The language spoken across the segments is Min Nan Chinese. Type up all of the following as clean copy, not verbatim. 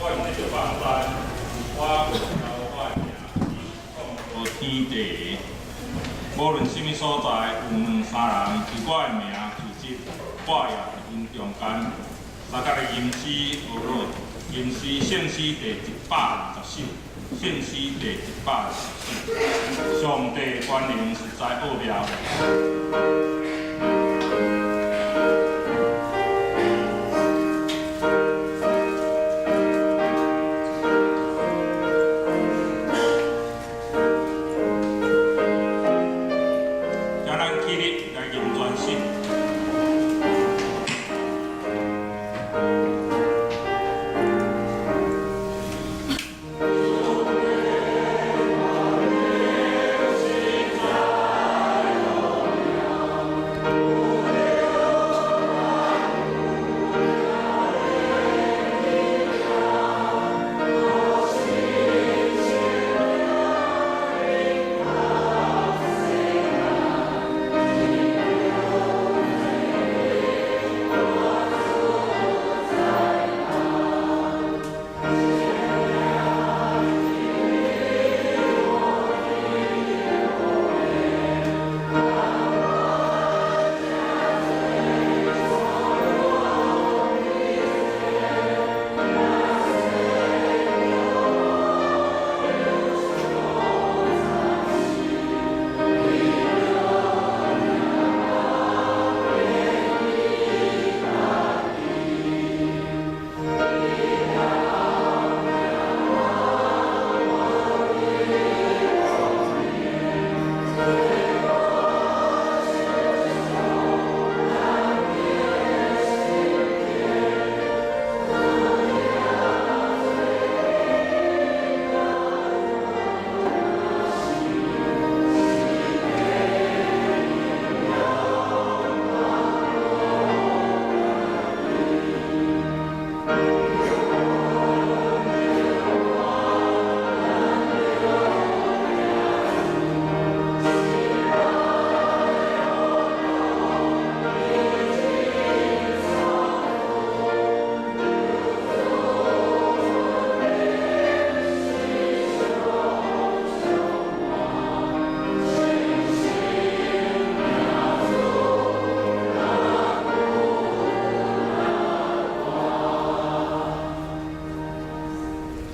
我用這個放在我我的名創造天地。無論啥物所在，有兩三人以我的名聚集，我也佇𪜶中間。相佮來吟詩學樂，吟詩聖詩第120首，聖詩第120首。上帝權能實在奧妙。請咱起立來認全聖。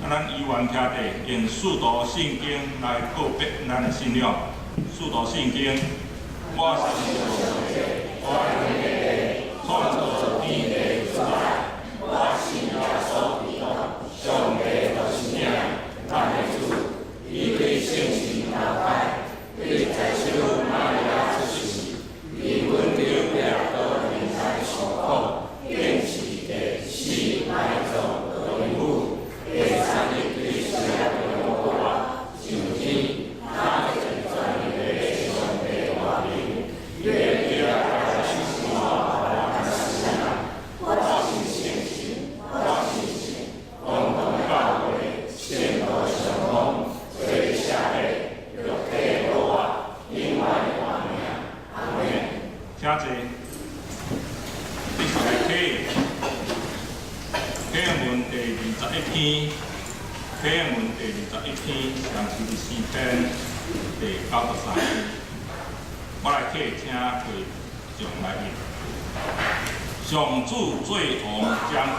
咱依原徛地，用使徒信經來告白咱的信仰。使徒信經，我信上帝，我創造天地主宰，我信耶穌基督，上帝獨生子，咱的主，伊對聖神投胎，對宰相瑪利亞出世，佇本丟彼拉多面前受苦，釘十字架，死埋葬，落陰府，第三日對死人中復活，上天，他坐全能的上帝大面，伊會起來審判活人佮死人。我信聖神，我信公同教會，聖徒相通，做赦免，肉體復活，永遠的活命。阿門。請坐。這是來啟啟文第21篇，啟文第21篇，上44篇第93篇。我來啟，請會眾來應。上主做王掌權。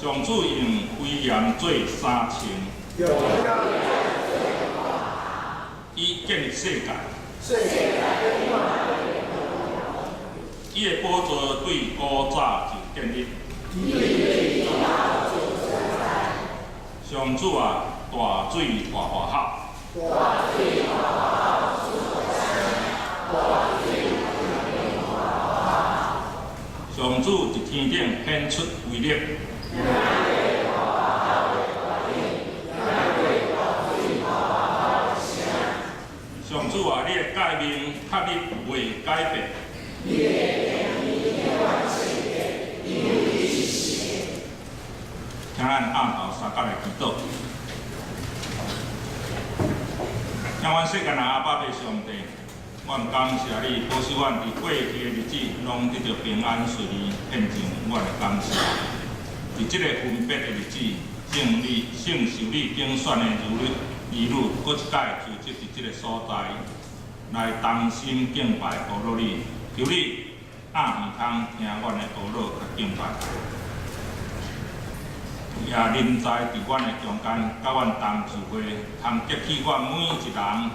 上主用威嚴做衫穿。伊建立世界。伊的寶座對古早就建立。上主啊，大水大大吼。上主佇天頂顯出威力。上主啊，你的誡命確立袂改變。請咱暗頭相佮來祈禱。請阮世間的阿爸父上帝，阮感謝你，保守阮佇過去的日子，攏得著平安順利，獻上阮的感謝。佇這個分別的日子，聖你聖受你揀選的兒女，閣一擺聚集佇這個所在，來同心敬拜阿羅你，求你掩耳通聽阮的禱告佮敬拜。也臨在佇阮的中間，佮阮同聚會，通激起阮每一人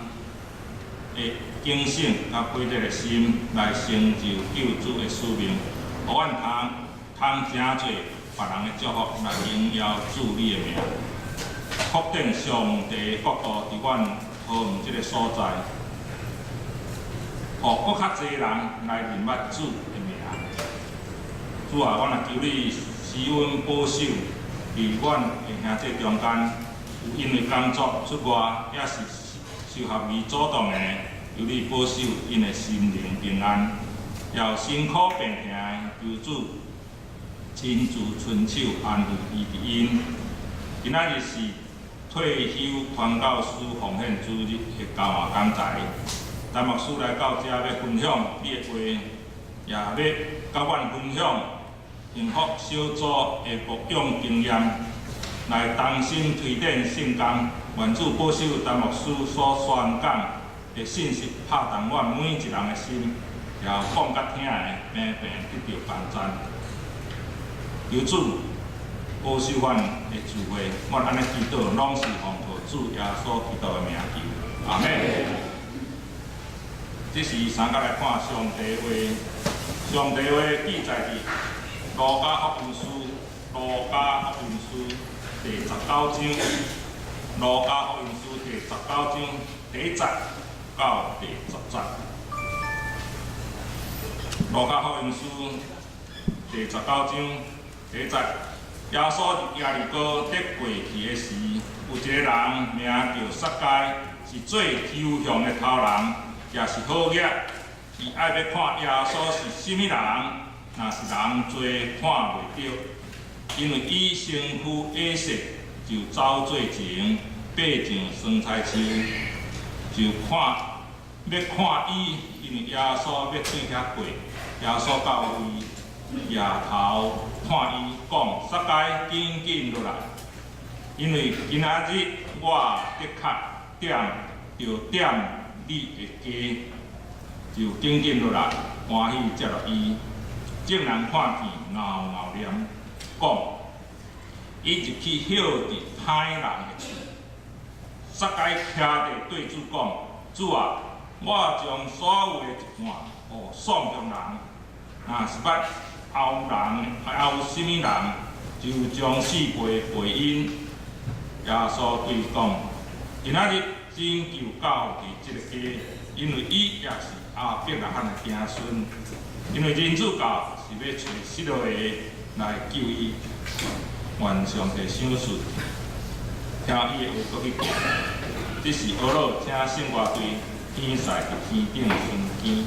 的警醒佮悔改的心，來成就救主的使命，予阮通通成做別人的祝福，來榮耀主你的名，擴展上帝的國度佇阮桃園這个所在，予閣較濟人來認捌主的名。主啊，阮若求你賜阮保守，佇阮的兄弟中間，有因為工作出外，抑是受合宜阻擋的，求你保守𪜶的心靈平安。也有辛苦病疼的，求主親自伸手安撫醫治𪜶。今仔日是退休傳教師奉獻主日的交換講台，陳牧師來到遮欲分享你的話，也欲佮阮分享幸福小組的牧養經驗，來同心推展聖工。願主保守陳牧師所宣講的信息，拍動阮每一人的心，也講佮聽的平平得著幫贊。求主保守阮的聚會，阮按呢祈禱，攏是奉靠主耶穌基督的名求，阿們。這時三角來看上帝話，上帝話記載佇路加福音書，路加福音書第十九章，路加福音書第十九章第一節到第十節。路加福音書第十九章第一節，耶穌佇耶利哥得過去的時，有一个人名叫撒該，是做抽象的頭人，也是好額。伊愛欲看耶穌是啥物人，若是人濟看袂著，因為伊身軀矮細，就走做前，爬上桑椲樹，就看欲看伊，因為耶穌欲對遐過。耶穌到位，舉頭看伊，講：撒該，緊緊落來，因為今仔日我的確踮著踮你的家，就緊緊落來，歡喜接納伊。眾人看見，𠢕𠢕念，講：伊入去歇佇歹人的厝。撒該徛地對主講：主啊，我將所有的一半，予送予人，若是捌敖人敖啥物人，就將四倍賠𪜶。耶穌對伊講：今仔日拯救到佇這个家，因為伊也是亞伯拉罕的子孫。因為人子到是欲揣失落的來救伊。願上帝賞賜，聽伊的話閣去行。這是呵咾請聖樂隊天使佇天頂巡更。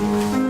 Oh,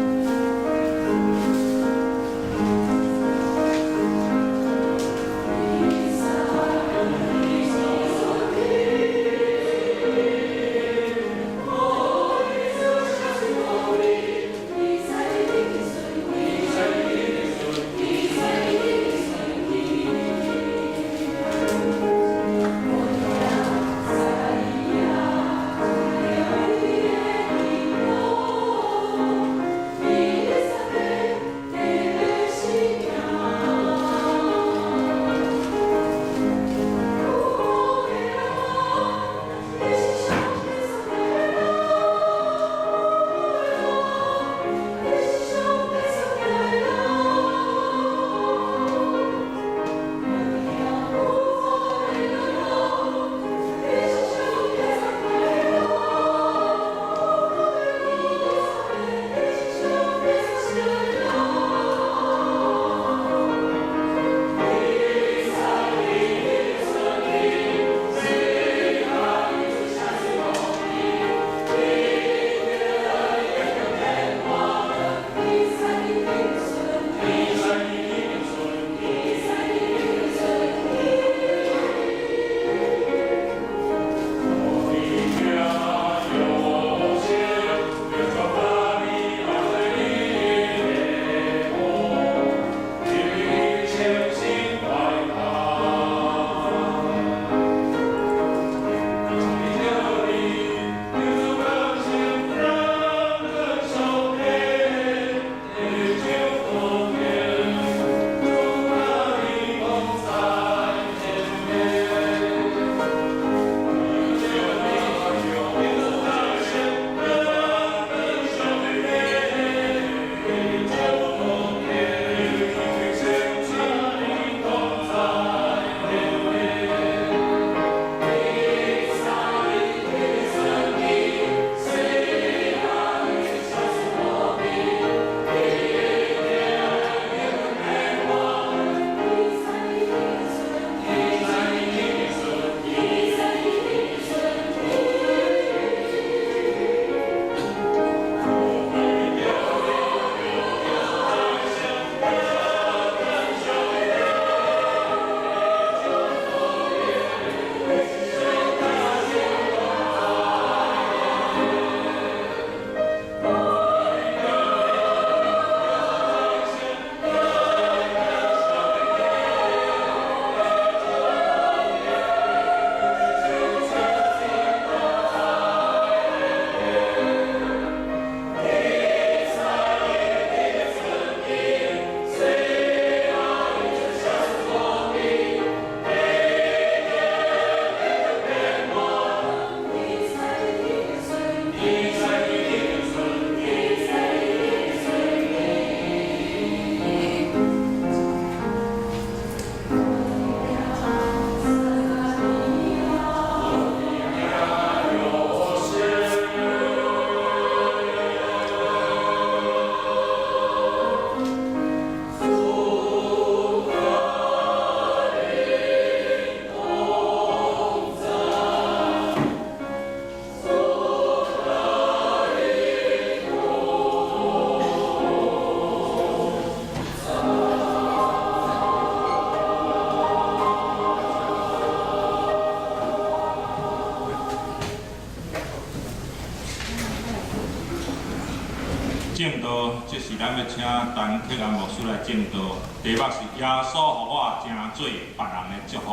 道，這是咱欲請陳克安牧師來證道。題目是耶穌予我成做別人的祝福。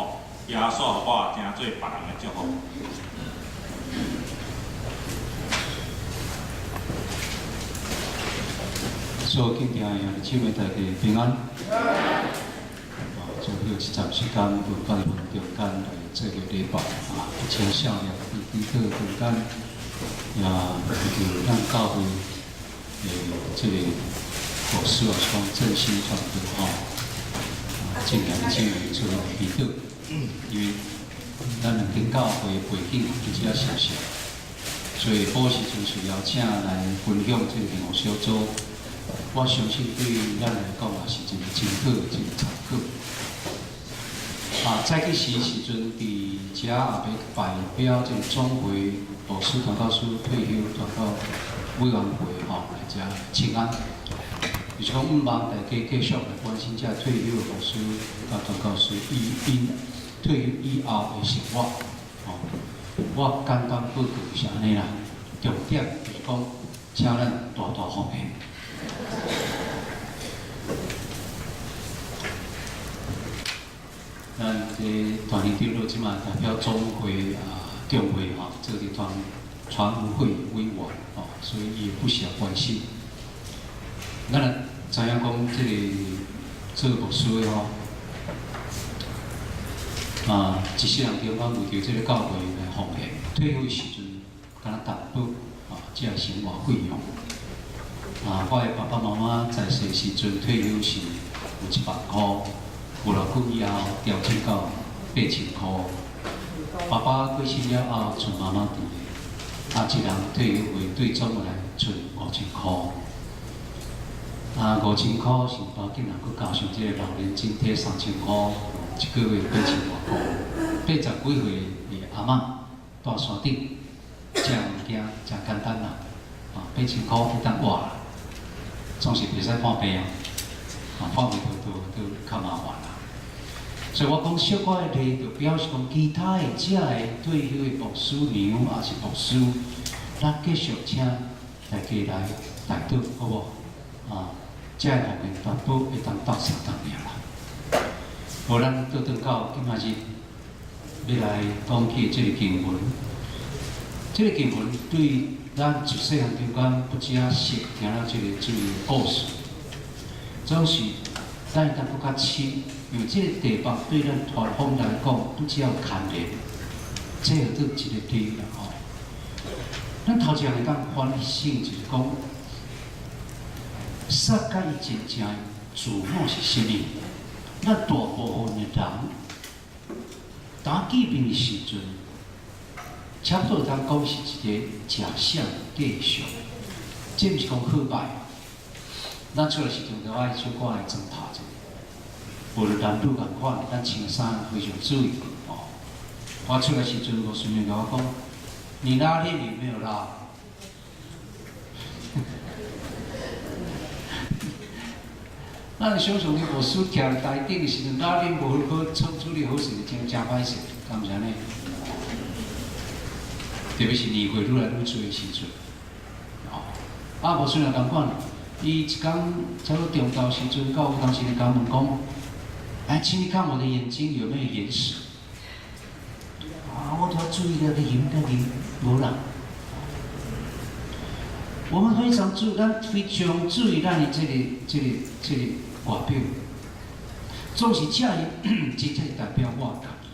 耶穌予我成做別人的祝福。所有敬聽的兄弟姊妹，大家平安。啊，最後這站時間，有家己中間來做個禮拜啊，請少年佇祈禱中間，也為著咱教會的這個牧師，也是講振興傳道吼，啊，請兄弟姊妹做祈禱，因為咱兩間教會背景其實也相像，所以保時陣受邀請來分享這個幸福小組。我相信對咱來講也是一個真好的一個參考。啊，早起時時陣，佇遮也欲代表這個總會牧師傳道師退休傳道委員會吼來遮請安。就是講，向望大家繼續來關心這退休的牧師佮傳教師伊𪜶退休以後的生活。吼，我簡單報告是按呢啦，重點就是講，請咱大大奉獻。咱這團體長老這馬代表總會啊，中會吼，做佇團傳會委員吼，所以伊會不時關心。咱若知影講，這個做牧師的吼，啊，一世人中間為著這個教會來奉獻，退休的時陣，敢若淡薄啊，這個生活費用。啊，我的爸爸媽媽在世時陣退休是有1萬箍，無偌久以後調整到8000箍。爸爸過身了後，剩媽媽佇咧，啊，一人退休費對總來剩5000箍。啊，5000箍是包竟然閣加上這個老年津貼3000箍，一個月8000外箍。80幾歲的阿嬤蹛山頂，食物件誠簡單啦，啊，8000箍會當活啦。總是袂使破病啊，啊，破病就就就較麻煩啦。所以我講小可的例，就表示講其他的遮的退休的牧師娘，抑是牧師，咱繼續請大家來代禱，好無？啊，這個奉獻全部會當鬥相共爾啦。無咱倒轉到今仔日欲來講起這個經文，這個經文對咱自細漢中間不只熟聽了這個主的故事，總是咱會當閣較深，因為這個題目對咱傳統來講，不只有牽連，這叫做一個題啦吼。咱頭一項會當反省，就是講，撒該伊真正的自我是啥物？咱大部分的人，當見面的時陣，差不多會當講是一個假象繼續，這毋是講好歹。咱出來時陣就愛小可來裝頭者，無論男女仝款，咱穿衫非常注意哦。我出來時陣，吳順明共我講：你拉鏈有沒有拉？咱想像你牧師徛佇台頂的時陣，拉鏈無好處處理好勢，真誠歹勢，敢毋是按呢？特別是年歲愈來愈濟的時陣，哦，啊，無雖然仝款，伊一工差不多中晝時陣，到有當時就共問講：來，請你看我的眼睛有沒有眼屎？啊，我都要注意了，你翕你翕，無啦。我們非常注，咱非常注意咱的這個、這個、這個外表，總是這樣，真正是代表我家己，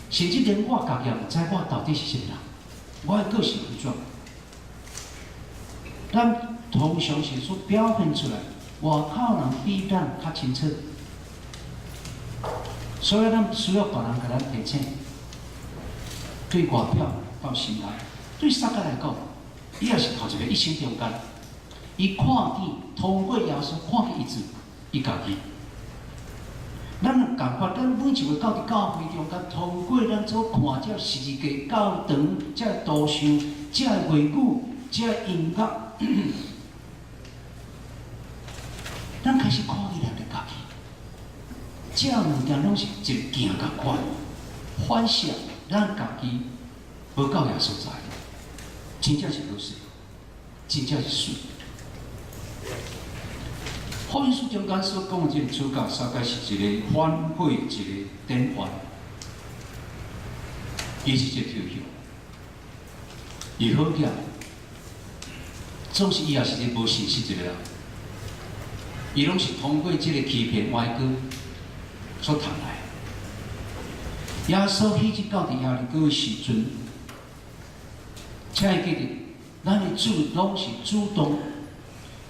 甚至連我家己也毋知我到底是啥物人，我的個性按怎。咱通常是所表現出來，外口人比咱較清楚，所以咱需要別人共咱提醒。對外表到心內，對撒該來講，伊也是頭一個一生中間，伊看見通過耶穌看見伊自伊家己。咱若仝款，咱每一位到佇教會中間，通過咱所看這十字架教堂、這圖像、這話語、這音樂，咱開始看見咱的家己。這物件攏是一個鏡仝款，反射咱家己無夠遐所在，真正是好勢，真正是媠。福音書中間所講的這個主角撒該是一個反悔，一個典範。伊是一個抽象，伊好額，總是伊也是一個無信實一個人。伊攏是通過這個欺騙歪歌所趁來。耶穌彼日到佇耶利哥的時陣，請會記得，咱的主攏是主動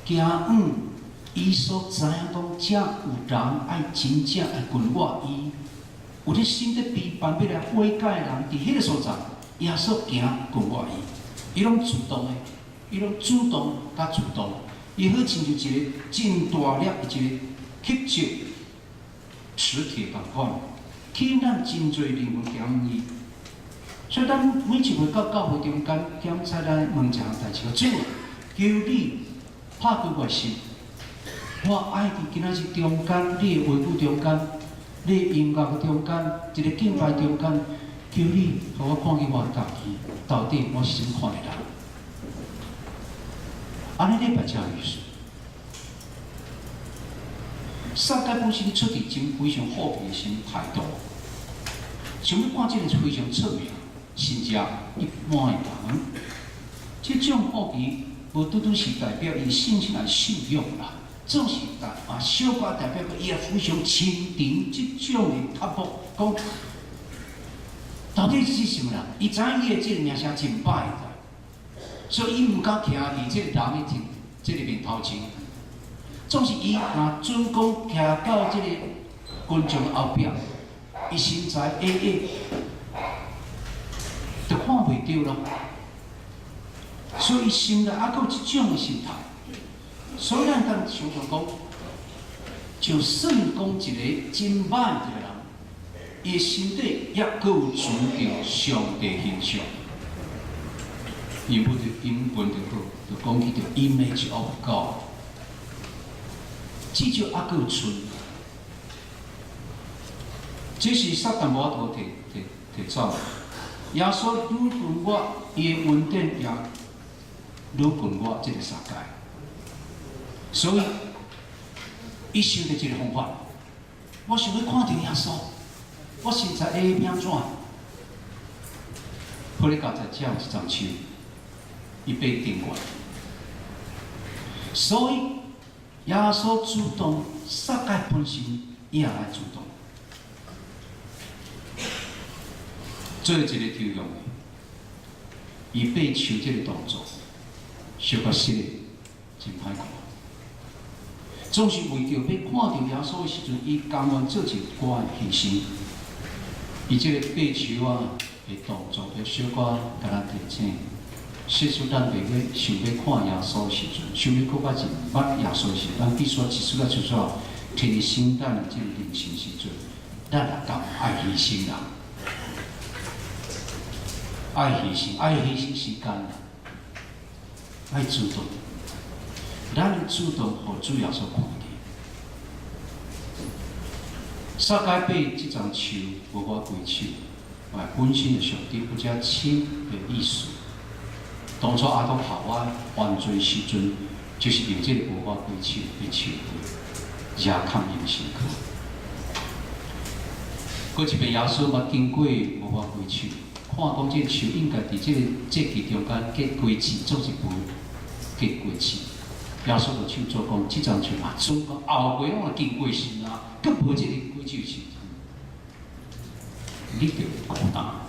行往伊所知影講，遮有人愛真正愛跟我伊，有咧心咧悲辦欲來悔改的人，佇彼個所在，耶穌行跟我伊，伊攏主動的，伊攏主動佮主動，伊好親像一個真大粒的一個吸石磁鐵仝款，吸引咱真濟靈魂行伊。所以咱每一回到教會中間檢查，咱問一項代誌，主，求你拍開我心，我愛佇今仔日中間，你的話語中間，你的音樂中間，一個敬拜中間，求你予我看見我家己，到底我是啥物款的人？按呢禮拜才有意思。撒該本身出佇真非常好奇的心態度，想欲看這個非常出名、甚至一般的人，這種好奇無拄拄是代表伊信心來信仰啦，總是代啊小可代表伊也非常親近這種的腳步，講到底是啥物人？伊知影伊的這個名聲真歹，所以伊毋敢徛佇這個人的這個面頭前。總是伊若准講徛到這個群眾後壁，伊身材矮矮，就看袂著咯。所以心內猶閣有這種的心態。所以咱當常常講，就算講一個真歹一個人，伊的心底猶閣有存著上帝形象。英文就英文就好，就講起著 image of God。至少猶閣有存，這是撒旦無法度提提提走。耶穌愈近我，伊的恩典也愈近我這個撒該。所以，伊想著一個方法，我想欲看著耶穌，我身材會變怎？普利教在遮有一叢樹，伊爬頂懸。所以耶穌主動，撒該本身伊也來主動。做一個抽象的，伊爬樹這個動作，小可失禮，真歹看。總是為著欲看著耶穌的時陣，伊甘願做一寡的犧牲。伊這個爬樹仔的動作，會小可共咱提醒。世事咱袂欲想欲看耶穌的時陣，想欲閣較認捌耶穌的時陣，咱必須一絲仔一絲仔提升咱的這個靈性時陣，咱也甘愛犧牲啦，愛犧牲，愛犧牲時間啦，愛主動，咱的主動，予主耶穌看見。撒該爬這叢樹無花果樹，啊，本身的象徵比較親的意思。當初亞當夏娃犯罪時陣，就是用這個無花果樹的樹皮，惹崁𪜶身軀。閣一遍耶穌捌經過無花果樹，看講這個樹應該佇這個節期中間結果子，總是無結果子。耶穌就手做講，這叢樹啊，總講後過攏會經過時啊，閣無這個果子時陣，你就孤單。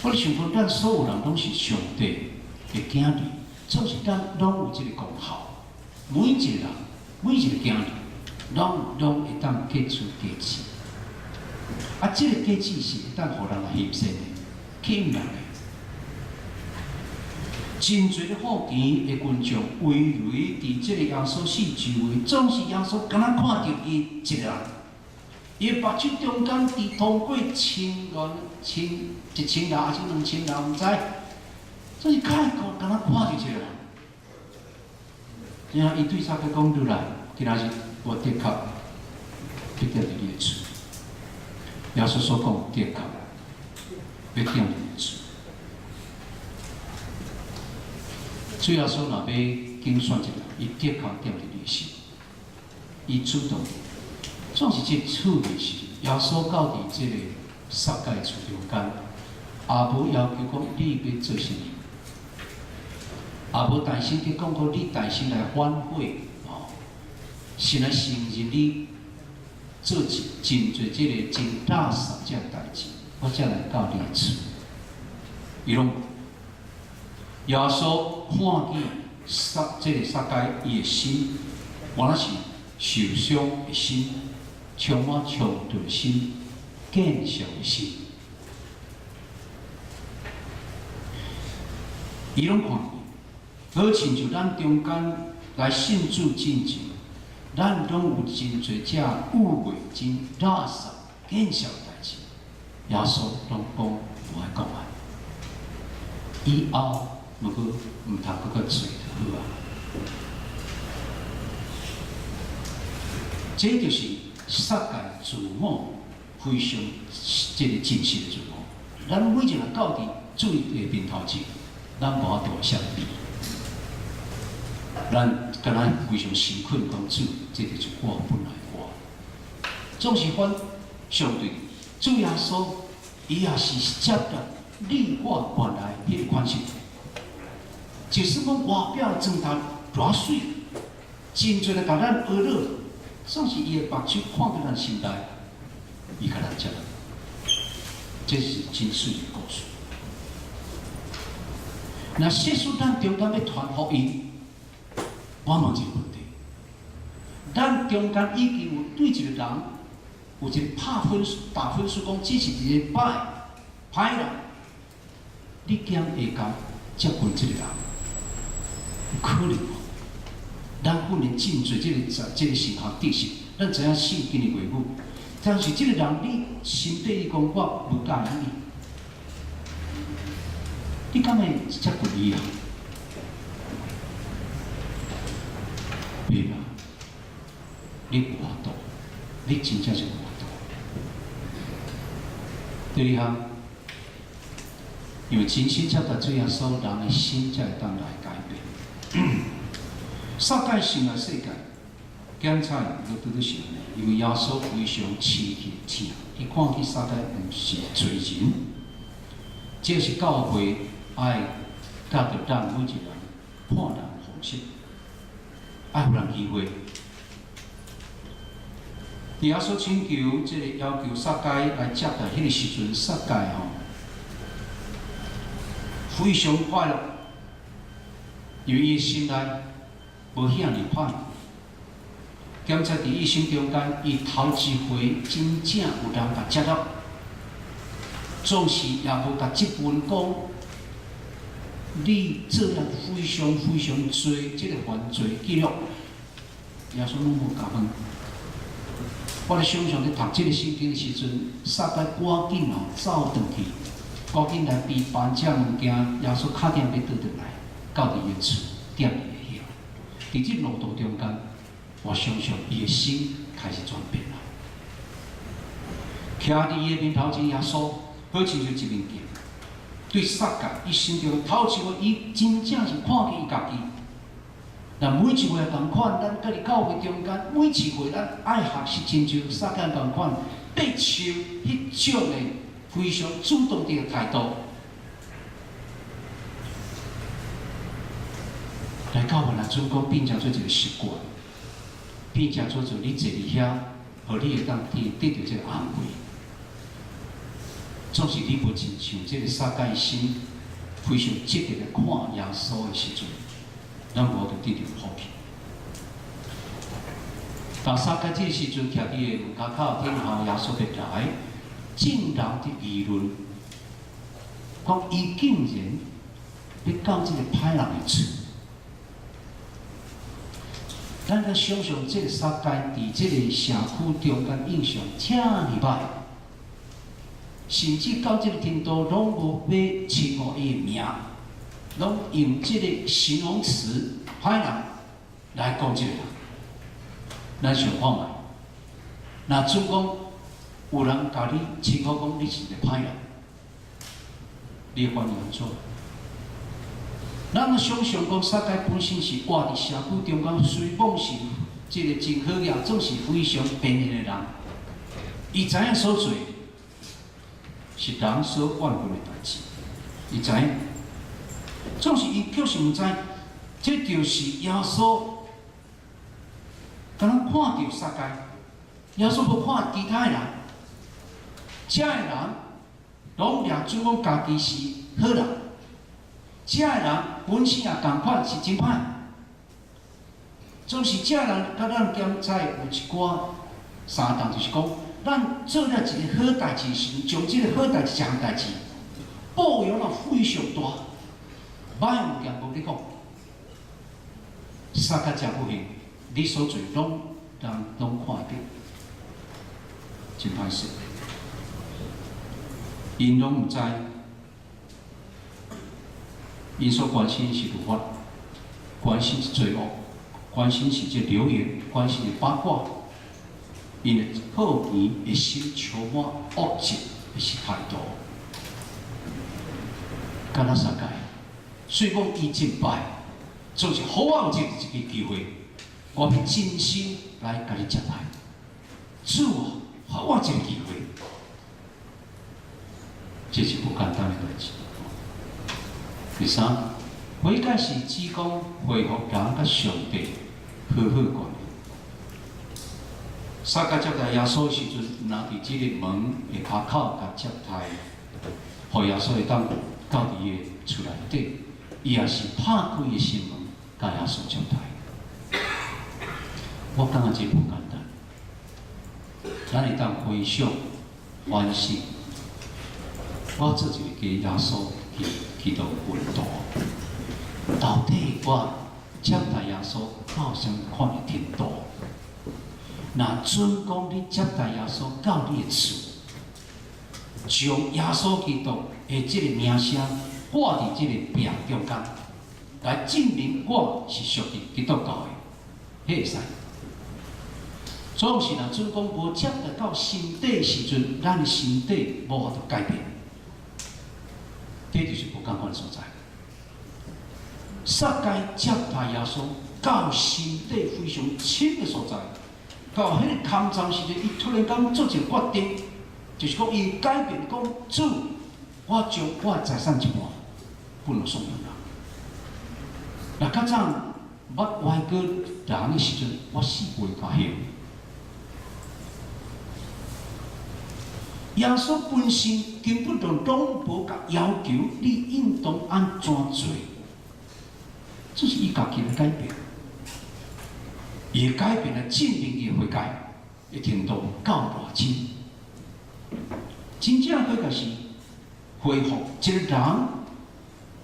我咧想講，咱所有人攏是上帝的囝兒，總是咱攏有這個功效。每一個人，每一個囝兒，攏攏會當結出果子。啊，這個果子是會當予人欣賞的、吸引人的。真濟咧好奇的群眾圍圍佇這個耶穌四周圍，總是耶穌敢若看著伊一個人。伊目睭中間佇通過千人、千一千人，抑是2000人，毋知，總是看敢若看著一個人。然後伊對撒該講：“你來，今仔日我的確欲踮佇你的厝。”耶穌所講的確欲踮佇你的厝。主耶穌若欲揀選一個人，伊的確踮佇你的心，伊主動，總是這處理時，耶穌到佇這个撒該厝中間，也無要求講你欲做啥物，也無大聲去講講你大聲來反悔，哦，先來承認你做真真濟這个真垃圾這个代誌，我才來到你的厝。伊攏無，耶穌看見撒這个撒該伊的心，原來是受傷的心，充滿衝突的心，見笑的心。伊攏看見，好親像咱中間來信主進前，咱攏有真濟這誤會、真垃圾、見笑的代誌。耶穌攏講無愛講啊！以後毋過毋通閣閣做就好啊。這就是撒該自我非常這個真實的自我。咱每一個人到佇主的面頭前，咱無法度相比。咱敢若非常誠懇講主，這就是我本來我。總是反相對，主耶穌伊也是接納你我原來彼個款式。就是講外表裝甲偌媠，真濟人共咱學落，總是伊的目睭看佇咱心內，伊共咱接納。這是真媠的故事。若世事咱中間欲傳福音，我問一个問題：咱中間已經有對一個人有一個拍分數、打分數，講這是一个歹歹人，你敢會敢接近這個人？有可能無？咱訓練真濟這個神學知識，咱知影聖經的話語，但是這個人你心底伊講我無佮意你，你敢會接近伊啊？袂啦，你無法度，你真正是無法度。第二項，因為真心接納主耶穌，人的心才會當來改變。撒該生來世界，檢查伊拄拄是按呢，因為耶穌非常親切疼，伊看見撒該毋是罪人，這是教會愛教導咱每一個人看人方式，愛予人機會。耶穌請求這個要求撒該來接待彼個時陣，撒該吼非常快樂，因為伊心內無遐爾歹。檢查佇伊心中間，伊頭一回真正有人共接納，總是也無共質問講，你做了非常非常濟這個犯罪記錄，耶穌攏無共問。我咧想象咧讀這個聖經的時陣，撒該趕緊哦走轉去，趕緊來備辦這物件，耶穌敲定欲倒轉來，到佇伊的厝踮伊的遐。佇這路途中間，我相信伊的心開始轉變啦。徛佇伊的面頭前，耶穌好親像一面鏡，對撒該伊心中頭一回，伊真正是看見伊家己。若每一回仝款，咱佮佇教會中間，每一回咱愛學習，親像撒該仝款，爬樹彼種的非常主動的態度，來教會來准講變成做一個習慣，變成做做你坐佇遐，予你會當得得著這個安慰。總是你無親像這個撒該心非常積極的看耶穌的時陣，咱無就得著福氣。當撒該這個時陣徛佇个門跤口等候耶穌欲來，眾人佇議論，講伊竟然欲到這個歹人的厝。咱來想象這個撒該佇這個社區中間印象遮爾歹，甚至到這個程度，攏無欲稱呼伊的名，攏用這個形容詞歹人來講這個人。咱想看覓，若准講有人共你稱呼講你是一個歹人，你會反應按怎？咱想象講，撒該本身是活佇社區中間，雖罔是這個真好額，總是非常邊緣的人。伊知影所做是人所怨恨的代誌，伊知影，總是伊確實毋知，這就是耶穌。敢若看著撒該，耶穌無看其他的人，遮的人攏掠準講家己是好人，遮的人本身也仝款是真歹，總是遮人佮咱檢採有一寡相同，就是講，咱做了一个好代誌時，將這个好代誌這項代誌，報應啊非常大，歹物件無咧講，撒該誠不幸，你所做攏人攏看著，真歹勢。𪜶攏毋知，𪜶所關心是律法，關心是罪惡，關心是這流言，關心是八卦。𪜶的好奇的心充滿惡質的是態度，敢若撒該，雖講伊真歹，總是予我有這一个機會，我欲真心來共你接待。主啊，予我這個機會，這是不簡單的代誌。第三，悔改是指講恢復人佮上帝和好關係。撒該接待耶穌的時陣，若佇這个門的跤口共接待，予耶穌會當到佇伊的厝內底，伊也是拍開伊的心門，共耶穌接待。我感覺這無簡單，咱會當回想、反省，我做一个基耶穌基督門徒，到底我接待耶穌到啥物款的程度？若準講你接待耶穌到你的厝，將耶穌基督的這个名聲掛佇這个壁中間，來證明我是屬於基督教的，彼會使。總是若準講無接待到心底時陣，咱的心底無法度改變，這就是無仝款的所在。撒該接待耶穌到心底非常深的所在，到彼个空站時陣，伊突然間做一个決定，就是講伊改變講主，我將我的財產一半分予喪人。若較早捌歪過人的時陣，我死袂甘休。耶穌本身根本就攏無共要求你應當按怎做，這是伊家己的改變。伊的改變來證明伊悔改的程度夠偌深。真正悔改是恢復一个人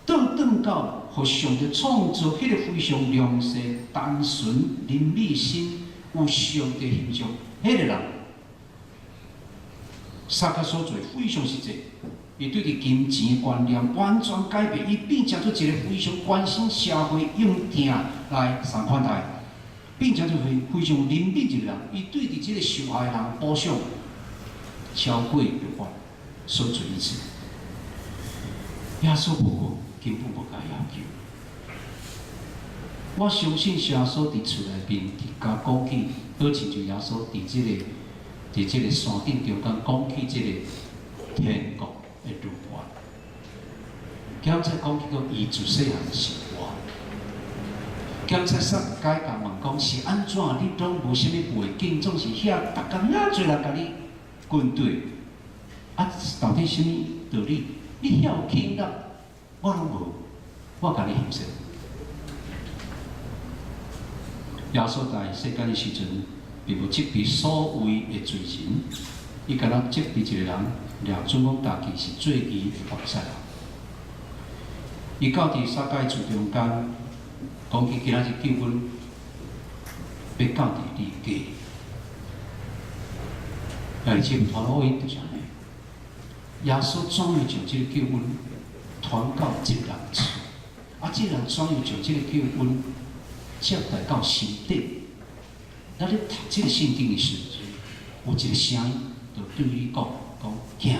倒轉到予上帝創造彼個非常良善、單純、憐憫心、有上帝形象彼個人。撒該所做非常實際，伊對佇金錢觀念完全改變，伊變成做一個非常關心社會用疼來送款待，變成做非非常憐憫一個人。伊對佇這個受害人補償超過律法所做一切。耶穌無講，根本無共要求。我相信耶穌佇厝內面佇共講起，好親像耶穌佇這個山頂中間講起這个天國的律法，兼且講起講伊自細漢的生活，兼且撒該共問講是按怎你攏無啥物背景，總是遐逐工遐濟人共你跟隨，啊，到底啥物道理？你遐有輕力，我攏無，我共你翕說。耶穌在世間的時陣，並無責備所謂的罪人，伊敢若責備一個人，掠準講家己是做義的法利賽人。伊到佇撒該厝中間，講起今仔日救恩欲到佇你家，而且傳福音就是按呢。耶穌怎樣將這個救恩傳到這個人厝？啊，這個人怎樣將這個救恩接待到心底？咱咧讀這個聖經的時陣，有一個聲音就對你講：講囝，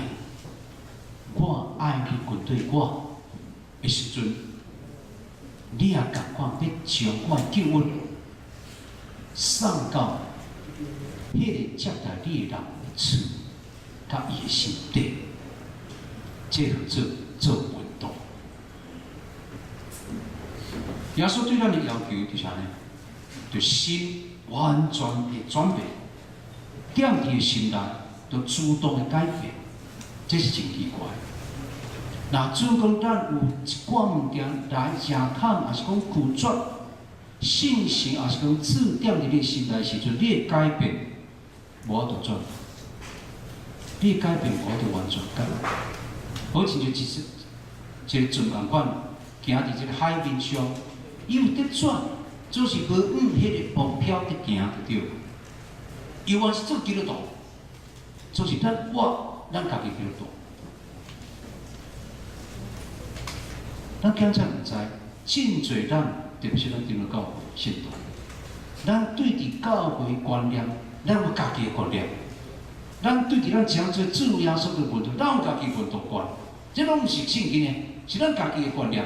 我愛你跟隨我的時陣，你也仝款欲將我的救恩送到彼个接待你的人的厝，佮伊的心底，這號做做門徒。耶穌對咱的要求就是按呢，就心完全的轉變，踮佇的心內，就主動的改變，這是真奇怪。若主講咱有一寡物件來誠坎，抑是講拒絕信心，抑是講主踮佇你心內時陣，你的改變無法度轉，你的改變無法度完全改。好親像一個船仝款，行佇這個海面上，伊有得轉，只是無往彼個目標佇行就對。伊原是做基督徒，就是咱我咱家己基督徒。咱檢查毋知，真濟咱特別是咱長老教會信徒，咱對佇教會觀念，咱有家己的觀念；咱對佇咱誠濟主耶穌的門徒，咱有家己門徒觀，這攏毋是聖經的，是咱家己的觀念。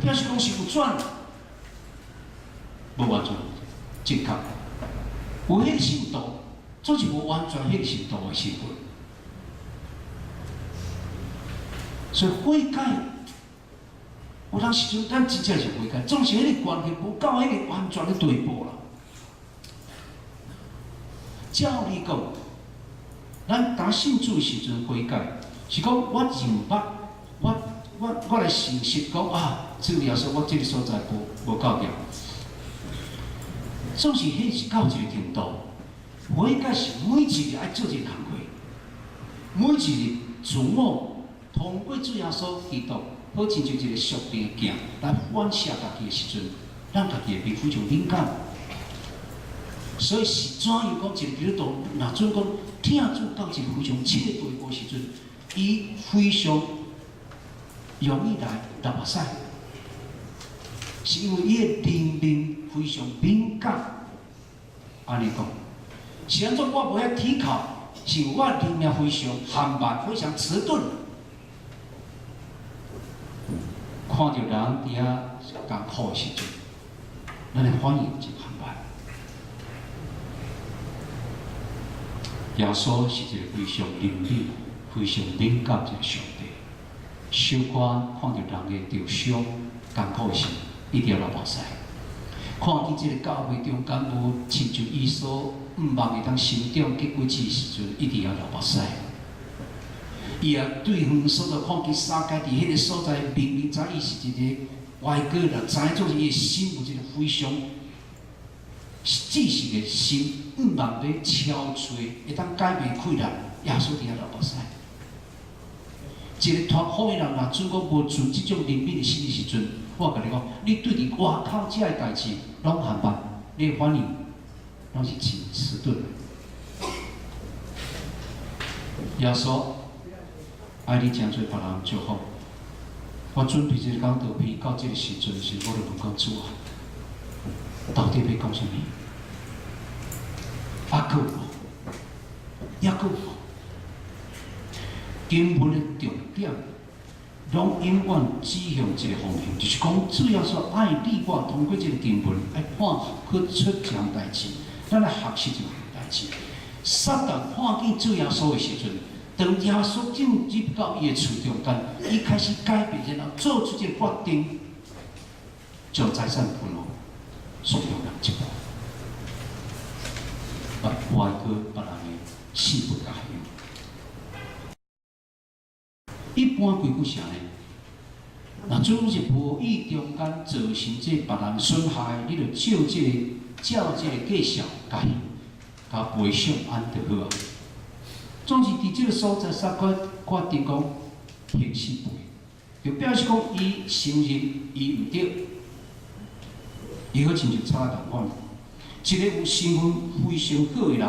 表示講是有轉，無完全正確。有彼个信徒，總是無完全彼个信徒的身份。所以悔改，有當時陣咱真正是悔改，總是彼个關係無到彼个完全的地步啦。照理講，咱當信主時陣悔改，是講我認捌，我來誠實講啊，主耶穌，我這个所在無夠巧。總是彼是到一個程度，悔改是每一日愛做一個工課，每一日自我通過主耶穌基督，好親像一個屬靈的鏡來反射家己的時陣，咱家己會變非常敏感。所以是怎樣講一個基督徒，若準講疼主到一個非常徹底的時陣，伊非常容易來流目屎，是因為伊的靈命非常敏感。按呢講，是按怎我無遐鐵口，是我靈命非常緩慢，非常遲鈍。看著人佇遐艱苦的時陣，咱的反應真緩慢。耶穌是一個非常靈敏、非常敏感一個上帝。小可看著人的受傷、艱苦的時，一定要流目屎。看見這個教會中間無親像伊所向望會當成長結果子的時陣，一定要流目屎。伊也對遠所在看見撒該佇彼個所在，明明知伊是一個歪哥啦，知影總是伊的心有一個非常至實的心，向望欲超出，會當改變困難，耶穌佇遐流目屎。一個傳福音人若準講無存這種憐憫的心的時陣，我共你講，你對佇外口這个代誌攏含捌，你的反應攏是真遲鈍。耶穌愛你誠濟別人祝福。我準備這个講道篇到這个時陣時，我就問講主啊，到底欲講啥物？猶閣有無？猶閣有無？經文的重點，攏永遠指向一個方向，就是講主耶穌愛你我，通過這個經文愛看去出一項代誌，咱來學習一項代誌。撒旦看見主耶穌的時陣，當耶穌進入到伊的厝中間，伊開始改變，然後做出這個決定，將財產分予所有人一半，把外國別人的四倍加用。一般規矩是按呢，若主是無意中間造成這別人損害，你就照這個價數共伊共賠償按就好啊。總是佇這個所在，撒該決定講還四倍，就表示講伊承認伊毋對，伊好親像賊仔仝款，一個有身份非常好的人，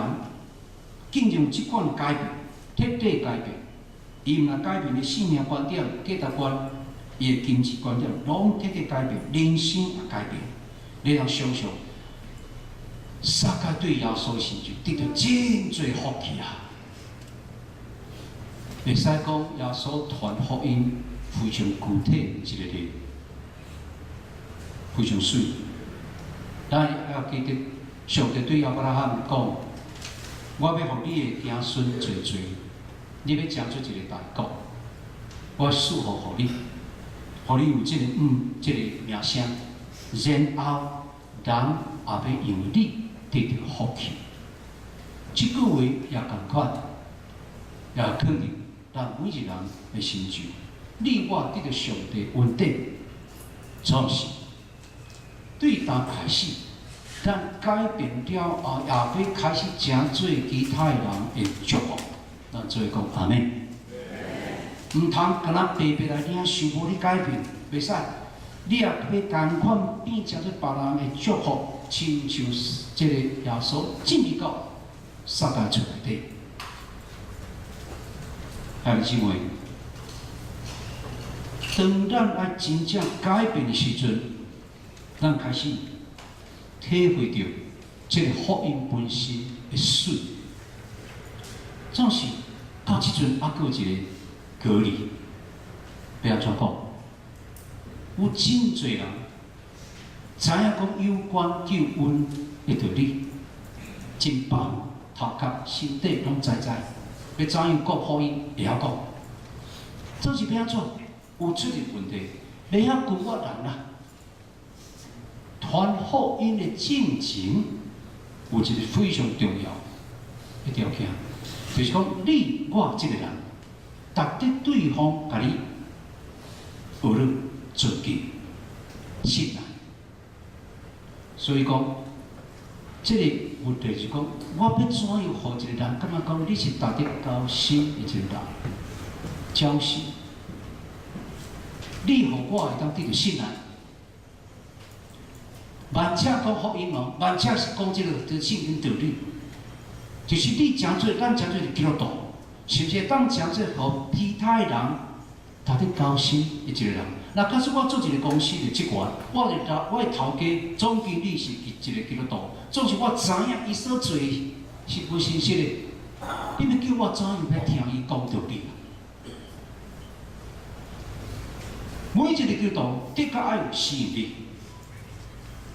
竟然有這款改變，徹底改變。伊毋但改變伊性命觀點、價值觀，伊的金錢觀點，攏徹底改變，人生也改變。你通想像，撒該對耶穌的時陣得著真濟福氣啊！會使講耶穌傳福音，非常具體一個例，非常媠。咱要記得，上帝對亞伯拉罕講：我欲予你的子孫濟濟，你欲成做一個大國，我賜福予你，予你有這個名聲，然後人也欲因為你得著福氣。這句話也仝款，也囥佇咱每一個人的身上。你我得著上帝恩典，總是對當開始，咱改變了後，也欲開始成做其他的人的祝福。咱做伙講阿們。毋通干焦白白來領受，無咧改變，袂使。你也欲仝款變成做別人的祝福，親像這個耶穌進入到撒該厝內底。兄弟姊妹，當咱愛真正改變的時陣，咱開始體會著這個福音本身的媠。總是到這陣猶閣有一個隔離，欲按怎講？有真濟人知影講有關救恩的道理，真飽頭殼身體攏知知，欲怎樣講福音會曉講，總是欲按怎有出入問題，袂曉拒絕人啦。傳福音的進前有一個非常重要的條件，就是講你我這個人，值得對方共你學咧尊敬、信賴。所以講，這個問題是講，我欲怎樣予一個人感覺講你是值得交心的一個人，交心，你予我會當得著信賴。萬且講福音哦，萬且是講這個聖經道理，就是你成做咱成做是基督徒，是毋是會當成做予其他的人值得交心的一個人？若假使我做一個公司的職員，我的頭家總經理是一個基督徒，總是我知影伊所做是無信實的，你欲叫我怎樣欲聽伊講道理？每一個基督徒的確愛有吸引力，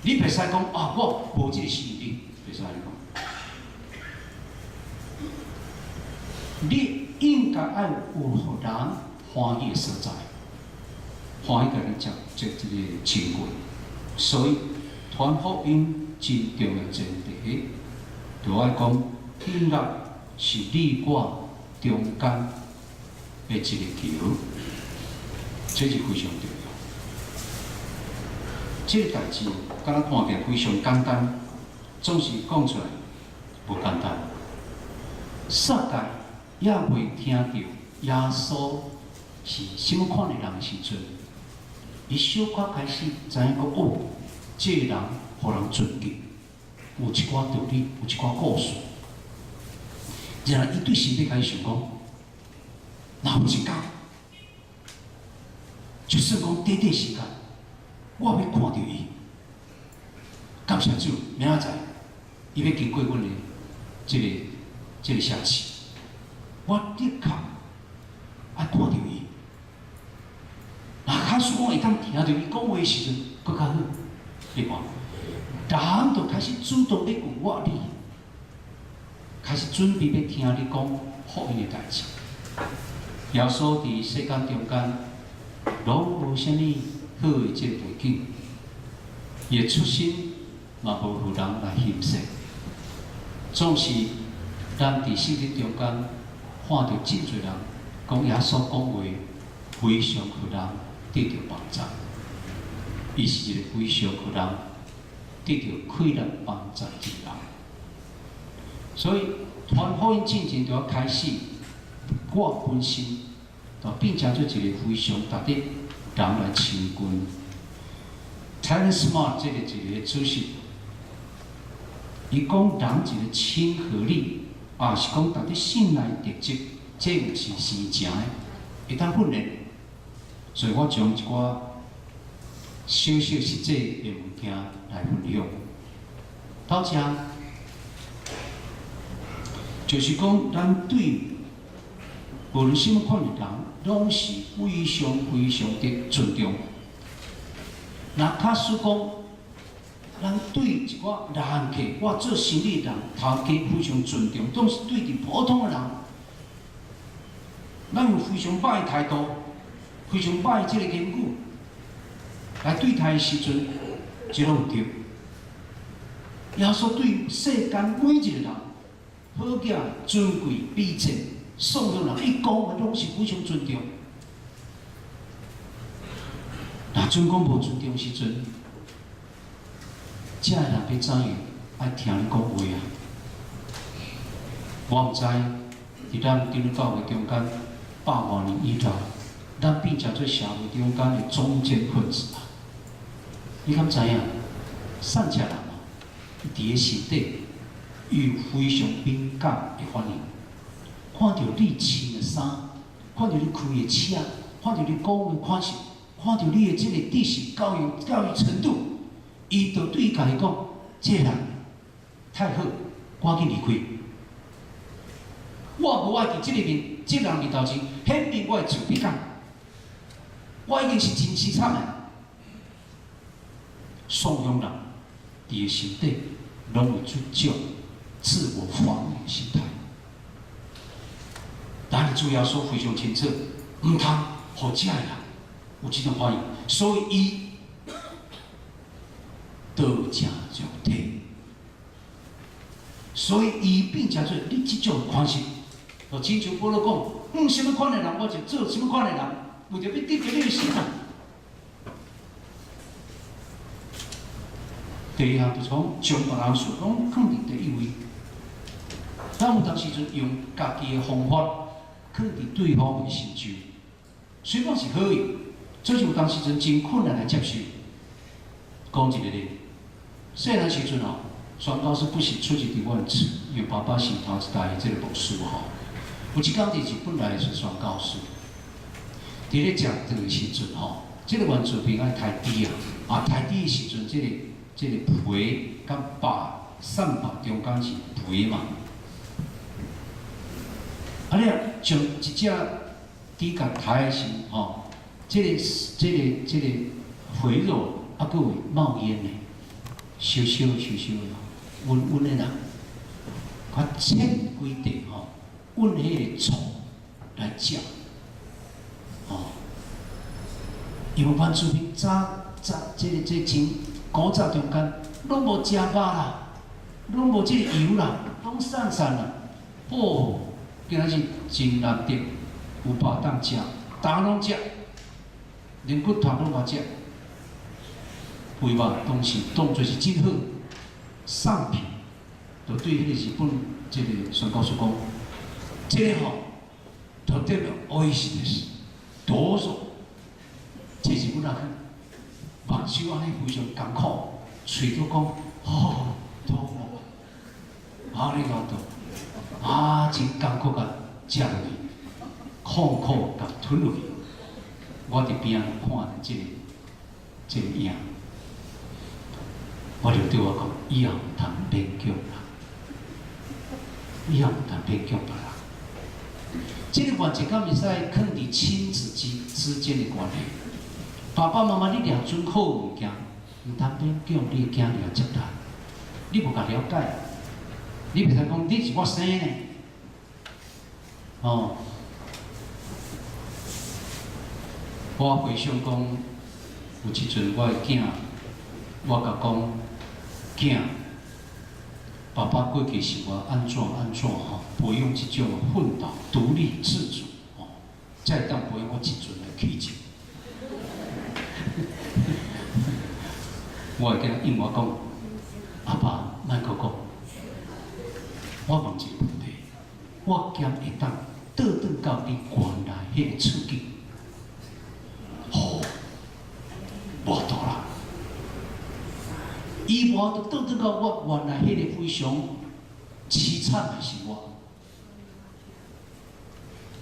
你袂使講啊，我無這個吸引力，袂使按呢講。你應該愛有予人歡喜的所在，歡喜共你接這個親近。所以傳福音真重要前提，就愛講音樂是你我中間的一個橋，這是非常重要。這個代誌，敢若看起來非常簡單，總是講出來無簡單。撒該猶未聽著耶穌是啥物款的人時陣，伊小可開始知影講哦，這個人予人尊敬，有一寡道理，有一寡故事。然後伊對心底開始想講，若有一工，就算講短短時間，我欲看著伊，感謝主，明仔載伊欲經過阮的這個城市，我的確愛看著伊。若假使講會當聽著伊講話的時陣，閣較好。你看，人就開始主動欲問我你，開始準備欲聽你講福音的代誌。耶穌佇世間中間，攏無啥物好的這個背景，伊的出身嘛無予人來欣賞。總是咱佇聖經中間看著真濟人講耶穌講話，非常予人得著幫助。伊是一個非常予人得著氣力幫助的一個人。所以傳福音進前就要開始，我本身就變成做一個非常值得人來親近。Terence Smart 這個一個主席，伊講人一個親和力，也是講值得信賴特質，這毋是生成的，會當訓練。所以我將一寡小小實際的物件來分享。頭一項就是講，咱對無論啥物款的人，攏是非常非常的尊重。若假使講，咱對一寡人客，我做生意人頭家非常尊重，當是對佇普通的人，咱有非常歹的態度，非常歹的這個言語來對待的時陣，這攏有對。耶穌對世間每一個人，好囝、尊貴、卑賤、所有人，伊講的攏是非常尊重。若準講無尊重時陣，這个人欲怎樣愛聽你講話啊？我毋知佇咱長老教會中間百外年以來，咱變成做社會中間的中間分子啊！你敢知影？散赤人哦，伊佇咧心底，伊有非常敏感的反應，看著你穿的衫，看著你開的車，看著你講的款式，看著你的這個知識教育教育程度，伊就對家己講：這個人太好，趕緊離開。我無愛佇這個面，這個人面頭前顯明我的自卑感。我已經是真淒慘的。宋鄉人佇個心底攏有這種自我防禦心態。但是主耶穌非常清楚，毋通予這个人有這種反應，所以伊道成肉體，所以伊變成做你這種款式。就親像保羅講，啥物款的人，我就做啥物款的人，為著欲得著你的心啊。第二項就是講，將別人事攏囥佇第一位。咱有當時陣用家己的方法，囥佇對方的身上，雖講是好意，這是有當時陣真困難來接受。講一個例，細漢時陣哦，宣教師不是出自佇阮厝，因為爸爸是頭一代的這個牧師吼。有一工佇日本來的是宣教師，佇咧食頓的時陣吼，這個原住民愛刣豬啊，啊刣豬的時陣，這個這個皮佮肉散肉中間是皮嘛。啊，你將一隻豬共刣的時吼，這個這個這個肥肉猶閣會冒煙呢，燒燒燒燒的，溫溫的啦，較切幾塊吼，阮彼個醋來食，吼，因為原住民早早這個這個前古早中間攏無食肉啦，攏無這個油啦，攏散散啦，哦，今仔日真難得有肉當食，逐工攏食，連骨頭攏嘛食，肥肉當時當做是真好，上品，就對彼個日本這個宣教師講。這個吼，とてもおいしいです。どうぞ。這日本人目睭按呢非常艱苦，喙閣講，哦，どうも，ありがとう，啊，真艱苦共食落去，苦苦共吞落去。我佇邊仔看著這個這個影，我就對我講，以後毋通勉強啦，以後毋通勉強別人。這個原則敢會使囥佇親子之間的關係。爸爸媽媽，你掠準好物件，毋通勉強你的囝兒來接待。你無共了解，你袂使講你是我生的，哦。我回想講，有一陣我的囝，我共講，囝，爸爸過去生活按怎按怎吼，培養這種奮鬥、獨立自主吼，才會當培養我這陣的氣質。我會記得應我講，阿爸，莫閣講，我問一個問題，我敢會當倒轉到你原來彼個處境？吼，無法度啦。伊無法度倒轉到我原來彼個非常淒慘的生活，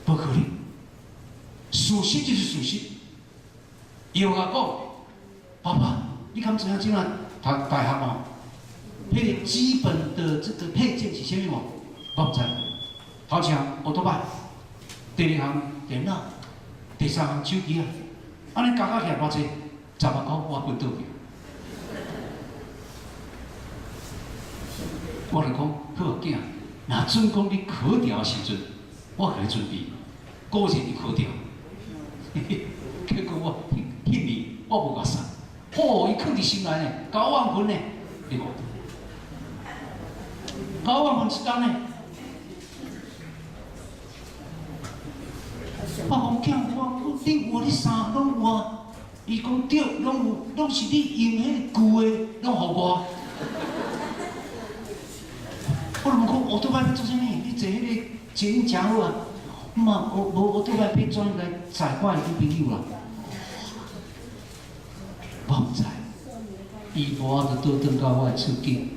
無可能。事實就是事實。伊有共我講，爸爸，你敢知影這馬讀大學哦？彼個基本的這個配件是啥物無？我毋知。頭車歐多擺，第二項電腦，第三項手機啊，按呢加加起來偌濟？10萬箍我分倒去。我就講好囝，若準講你考著的時陣，我共你準備。果然伊考著，結果我彼年我無共送，吼，伊囥佇心內呢，9萬分呢，你看，九萬分一工呢。我講囝，我你有啊，你衫攏有啊。伊講對，攏有，攏是你用彼個舊的，攏予我。我就問講，歐多擺欲做啥物？你坐彼個捷運誠好啊。嘛，無無歐多擺欲轉來載我的女朋友啦。我毋知，伊無法度倒轉到我的處境。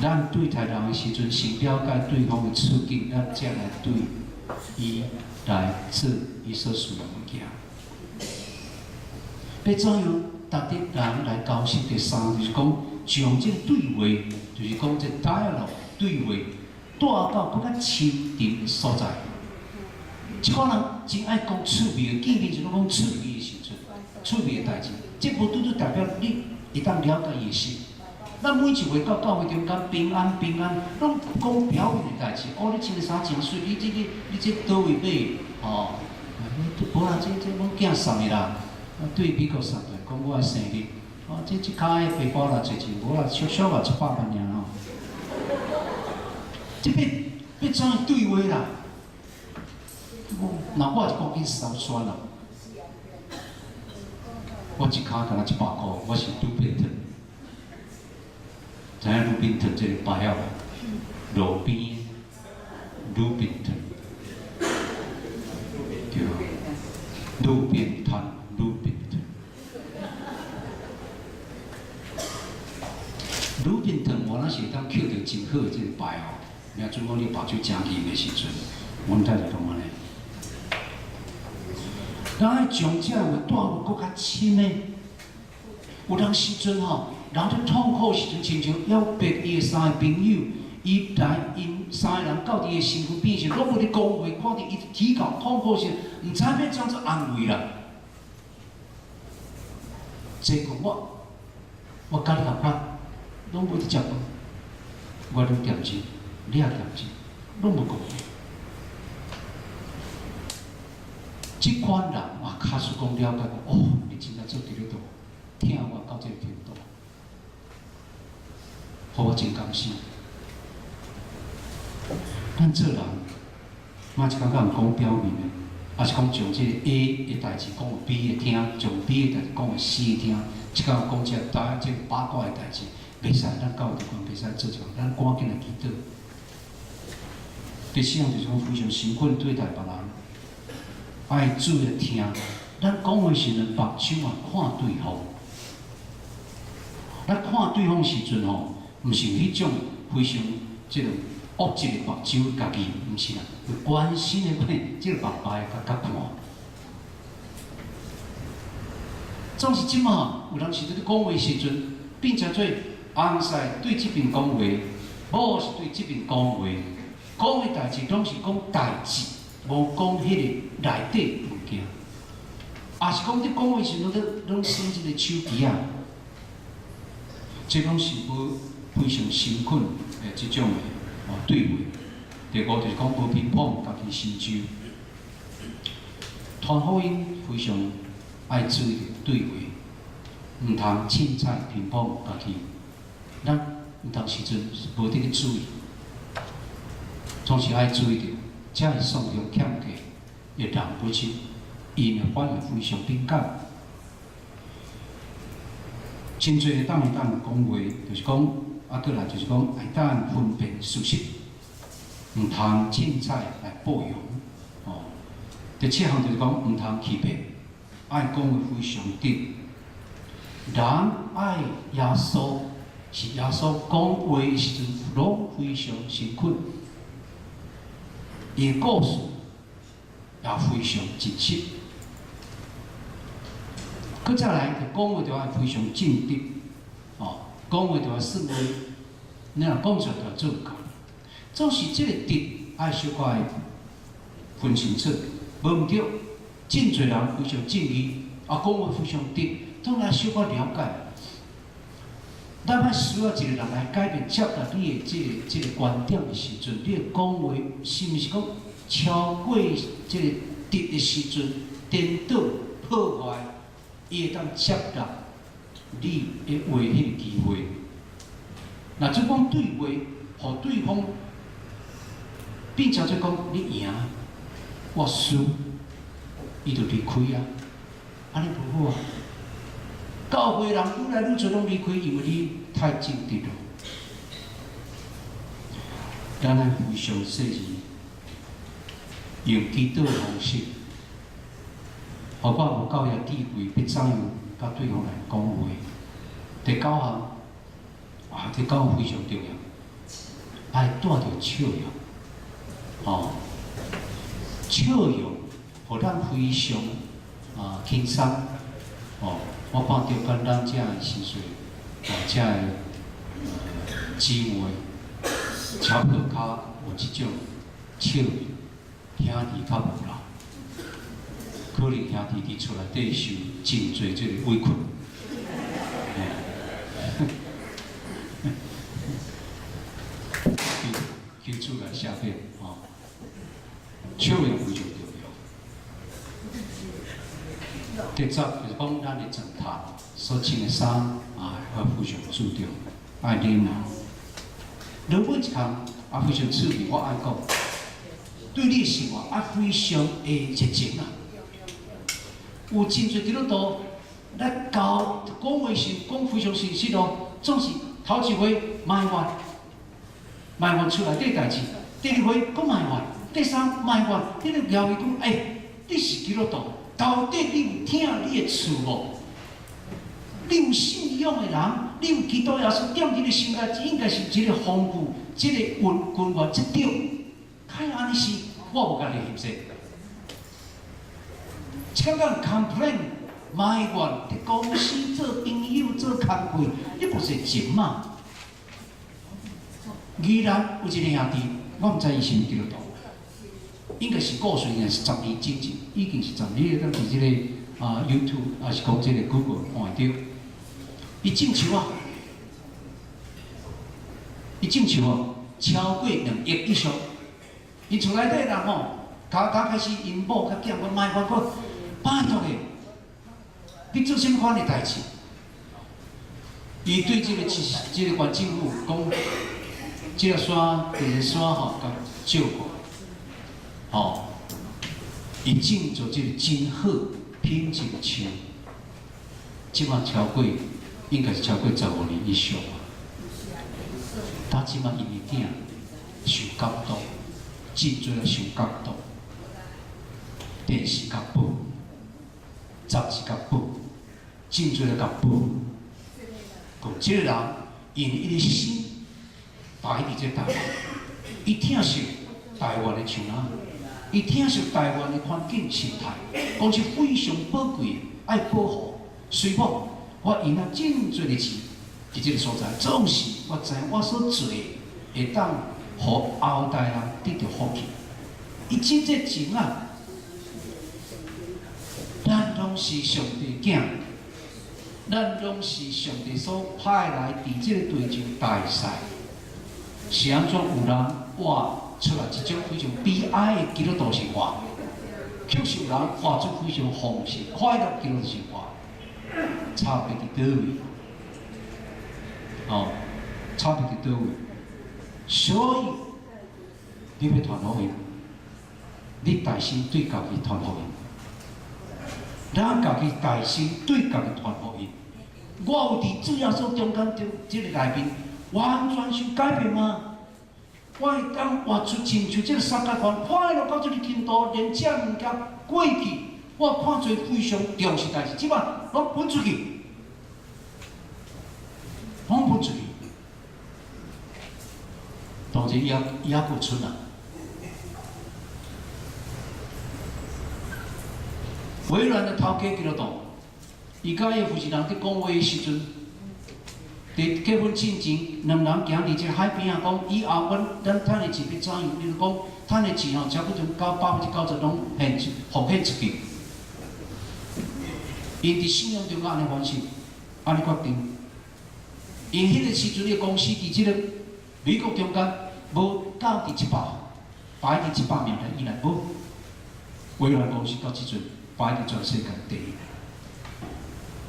咱對待人的時陣，先了解對方的處境，咱才來對伊來做伊所需要的物件。欲怎樣值得人來交心？第三就是講，將這個對話，就是講這 dialogue 對話，帶到閣較深沉的所在。這款人真愛講趣味的，見面就攏講趣味的時陣，趣味的代誌，這無拄拄代表你會當了解伊的心。咱每一回到教會中間平安平安，攏講表面的代誌。哦，你穿的衫真媠，你這個你這佗位買？哦，無啦，這阮囝送的啦。對美國送來，講我的生日。哦，這跤的背包啦，濟錢無啦，俗俗啊，100萬爾吼。這欲欲怎樣對話啦？若我是講緊梢酸啦，我一跤敢若100箍，我是拄變脫。知影路邊攤這個牌仔無？路邊路邊攤，對，路邊攤，路邊攤，路邊攤，我若是會當抾著真好的這個牌哦。你若準講你目睭誠硬的時陣，阮太太講按呢。咱愛將這話帶入閣較深的，有當時陣吼。人咧痛苦時陣，親像約伯伊的三个朋友，伊來𪜶三个人到佇伊身軀邊時，攏無咧講話，看著伊啼哭痛苦時，毋知欲怎做安慰啦。這個我，我佮你仝款，攏無佇食飯，我愈恬靜，你也恬靜，攏無講話。這款人啊，假使講了解講，哦，你真正做基督徒，疼我到這個程度。予我真甘心。咱做人，嘛一工甲人講表面的，抑是講將這個 A 的代誌講予 B 的聽，將 B 的代誌講予 C 的聽，這工講這大這個八卦的代誌，袂使，咱教會中間袂使做這個，咱趕緊來祈禱。第四項就是講非常誠懇對待別人，愛注意聽。咱講話時陣，目睭嘛看對方。咱看對方時陣吼，毋是彼種非常這個惡質的目睭，家己毋是啦，有關心的這個目白共共看。總是這馬有當時佇咧講話時陣，變成做翁婿對這邊講話，某是對這邊講話，講的代誌攏是講代誌，無講彼個內底物件。也是講佇講話時陣，攏耍這個手機仔，這攏是無非常誠懇的這種的哦對話。第五就是講無評判家己心洲，傳福音非常愛注意對話，毋通凊彩評判家己。咱有當時陣無佇咧注意，總是愛注意著，才會送著欠價的人本身，𪜶的反應非常敏感。真濟會當講話，就是講啊，閣來就是講會當分辨事實，毋通凊彩來報揚。哦，第七項就是講毋通欺騙，愛講話非常直。人愛耶穌，是耶穌講話的時陣，攏非常誠懇，伊的故事也非常真實。閣再來，就講話就愛非常正直，哦，講話就愛算話，你若講出來就做會到。總是這個直，愛小可會分清楚，無毋對。真濟人非常正義，啊，講話非常直，當然小可了解。咱愛需要一個人來改變接納你的這個觀點的時陣，你的講話是毋是講超過這個直的時陣，顛倒破壞，伊會當接納你的話彼個機會。若這講對話，予對方變成做講你贏，我輸，伊就離開啊，按呢無好啊。教會人愈來愈濟攏離開，因為你太正直了。咱愛非常細膩，用祈禱的方式，予我有夠遐智慧，欲怎樣佮對方來講話。第九項，啊，第九項非常重要，愛帶著笑容，吼，笑容予咱非常啊輕鬆，吼。我看著咱咱遮的時歲，哦，遮的姊妹，差不多較有這種笑容，兄弟較無啦，可能兄弟佇厝內底受真濟這個委屈，嘿，求求主來赦免，吼，笑容非常重要。第十就是講咱的裝束，所穿的衫啊，要非常注重，愛禮貌。落尾一項也非常趣味，我愛講，對你的生活愛非常的熱情啊。有真濟基督徒來教講話時講非常誠實哦，總是頭一回埋怨，埋怨厝內底代誌；第二回閣埋怨，第三埋怨，你就蟯伊講，欸，你是基督徒，到底你有疼你的厝無？你有信仰的人，你有基督耶穌踮佇你心內，應該是一個豐富，這個根根源這對。開按呢是，我無共你翕說。一工工 complain 埋怨，佇公司做朋友做工課，你無是情嘛？宜蘭有一個兄弟，我毋知伊是毋是基督徒，應該是過歲，應該是10年之前，已經是十年。你當佇這個啊 YouTube，抑是講這個 Google 看會著。伊種樹啊，伊種樹啊，超過2億以上。𪜶厝內底人吼，剛剛開始𪜶某佮囝講埋怨講，拜託的，你做啥物款的代誌？伊對這個縣政府講，這個山，這個山吼，共照顧，吼，伊種做這個真好品質的樹，這馬超過，應該是超過15年以上啊。他這馬𪜶的囝受感動，真濟人受感動，電視共報，雜誌共報，真濟人共報，講這個人因為伊的心擺佇這台灣，伊疼惜台灣的樹林，伊疼惜台灣的環境生態，講是非常寶貴的，愛保護。雖講我用了真濟的錢佇這個所在，總是我知影我所做的會當予後代人得著福氣。伊真熱情啊！咱攏是上帝囝，咱攏是上帝所派來佇這個地球大賽。是按怎有人活出來一種非常悲哀的基督徒生活，卻是有人活出非常豐盛、快樂基督徒生活，差別佇佗位？哦，差別佇佗位？所以你欲傳福音，你大聲對家己傳福音，咱家己大聲對家己傳福音。我有佇主耶穌中間這這個內面，完全受改變嗎？我會當活出親像這個撒該款，快樂到這個程度，連這物件過去我看做非常重視代誌，這擺攏噴出去，攏噴出去。當然伊猶閣剩啊。微軟的頭家基督徒，伊佮伊的負責人佇講話的時陣，佇結婚進前，兩人行佇這個海邊仔，講以後阮咱趁的錢欲怎樣？伊就講趁的錢吼，差不多90%攏獻出，奉獻出去。𪜶佇信仰中間按呢反省，按呢決定。𪜶彼个時陣，伊公司佇這个美國中間無到佇一百，排佇100名內以內無。微軟公司到這陣排佇全世界第一，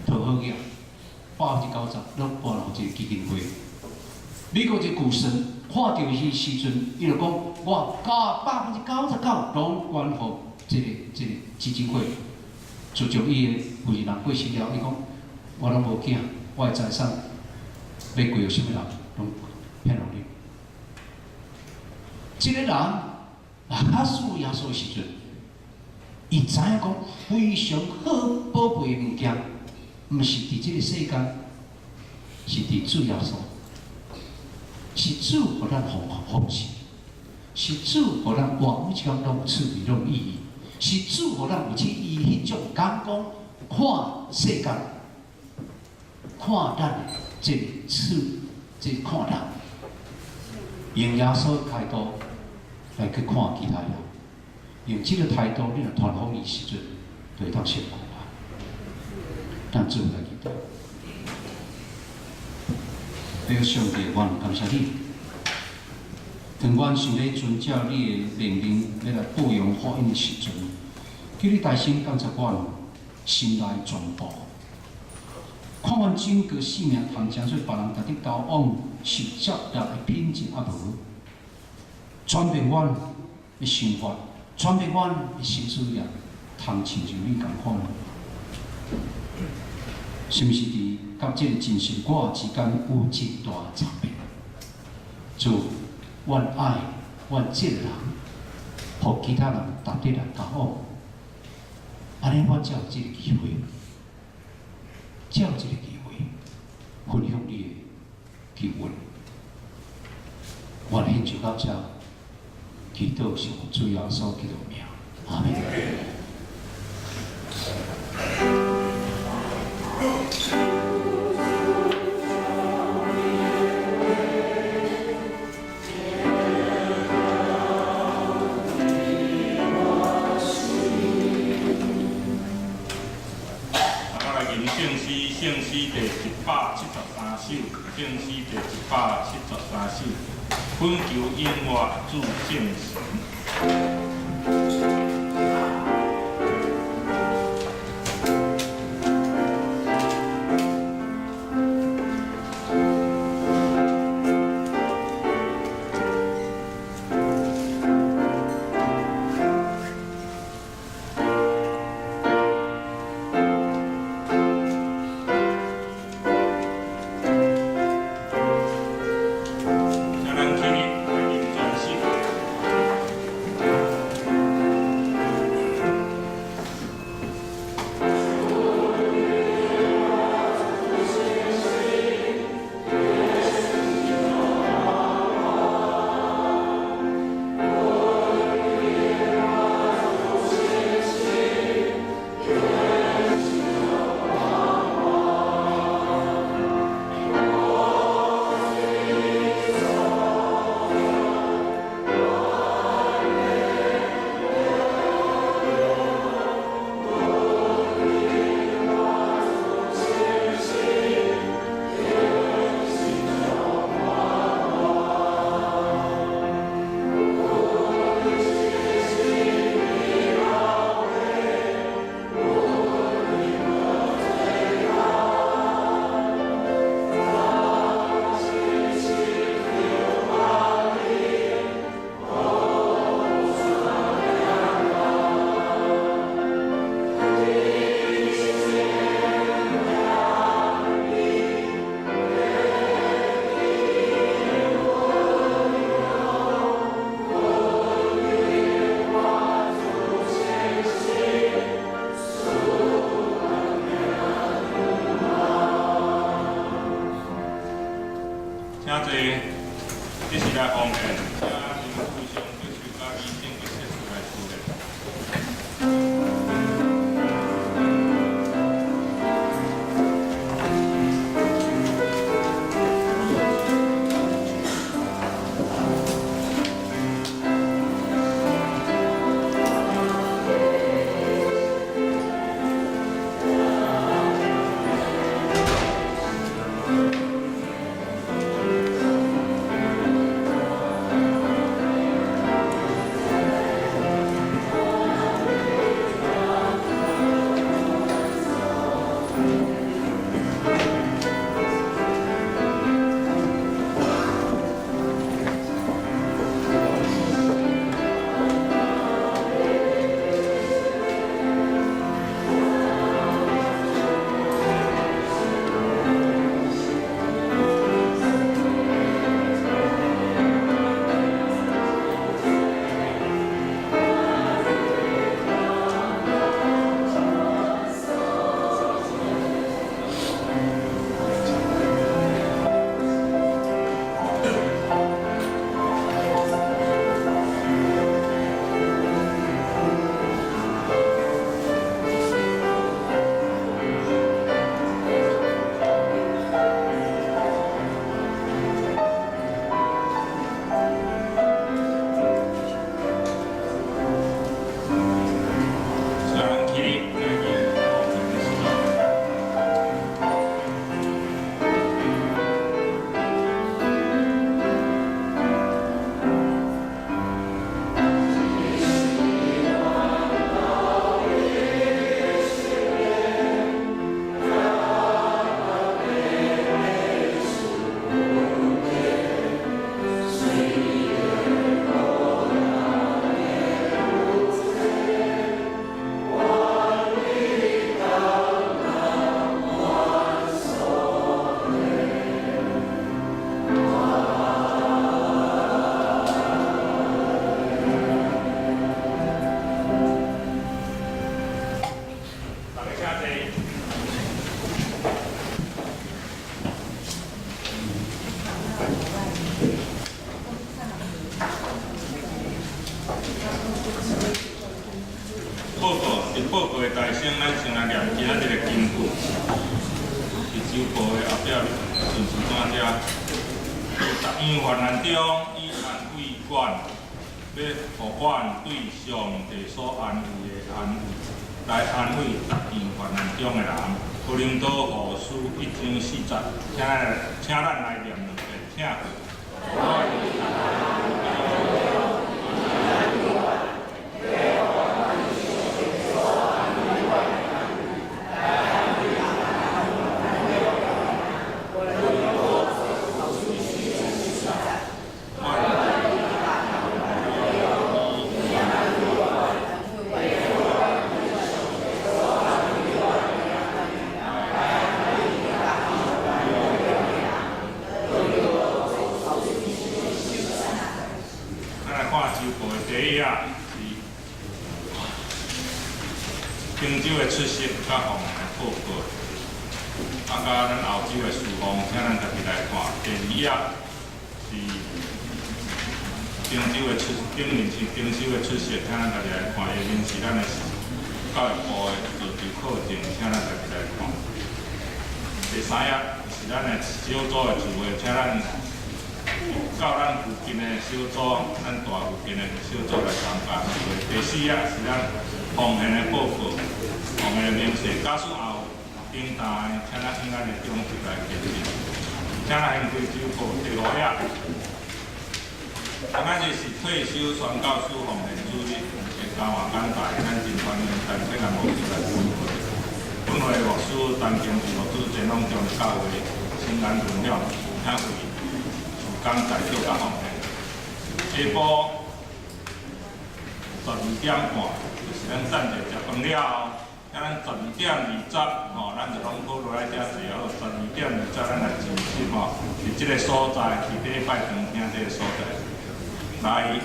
投好業，90%攏捐予這個基金會。美國這個股神看著彼時陣，伊就講：我99%攏捐予這個基金會。自從伊的夫人過身了，伊講我攏無囝，我的財產欲歸予啥物人，攏獻予你。這個人若較信耶穌的時陣，伊知影講非常好寶貝的物件，毋是佇這個世間，是佇主耶穌，是主予咱豐豐盛，是主予咱活每一工攏有趣味，攏有意義。是主予咱有這伊彼種眼光看世間，看咱的這個處，這個看人，用耶穌的態度來去看其他人，用這個態度，你若傳福音時陣，就會當成功啊！咱做來祈禱，哎，上帝，我感謝你。當阮想欲遵照你的命令，欲來報揚福音的時陣，求你大聲監察阮心內全部，看阮整個生命通成做別人值得交往、受接納的品質抑無？轉變阮的想法，轉變阮的心思意，通親像你仝款。是毋是佇佮這个真實我之間有真大差別？主，阮愛阮這个人，予其他人值得來交往，按呢阮才有這个機會，才有這个機會分享你的救恩。阮獻上感謝，祈禱是奉主耶穌基督名，阿們。大家來吟聖詩，聖詩第173首，聖詩第173首，懇求引我主聖神。請咱起立來吟全詩。請坐，這是來奉獻，請林富雄律師佮醫生嘅設施來處理。報告的大聲，咱先來念今仔日的經文，是周報的後壁順序單遮。佇逐樣患難中，以安慰阮，欲予阮對上帝所安慰的安慰，來安慰逐樣患難中的人。哥林多後書一章四節，請咱來念兩遍，請。咱來看周報的第一頁是汀州的出席佮奉獻的報告，啊，佮咱澳洲的事奉，請咱家己來看。第二頁是汀州的出，頂面是汀州的出席，請咱家己來看。下面是咱的教育部的自治課程，請咱家己來看。第三頁是咱的小組的聚會，請咱到咱附近的小組，咱大附近的小組來參加聚會。第四頁是咱奉獻的報告，奉獻的明細。假使也有訂單的，請咱向咱的長執來提出。請咱掀開周報第五頁。今仔日是退休宣教師奉獻主日的交換講台，咱真歡迎陳启南牧師來分會。本會牧師陳敬志牧師前往中教會新安分享，請為事工代禱佮奉獻。下晡12點半，就是咱等者食飯了後，請咱12點20吼，咱就攏好落來遮坐好。十二點二十，咱來集集吼，佇這個所在，佇禮拜堂廳這個所在，來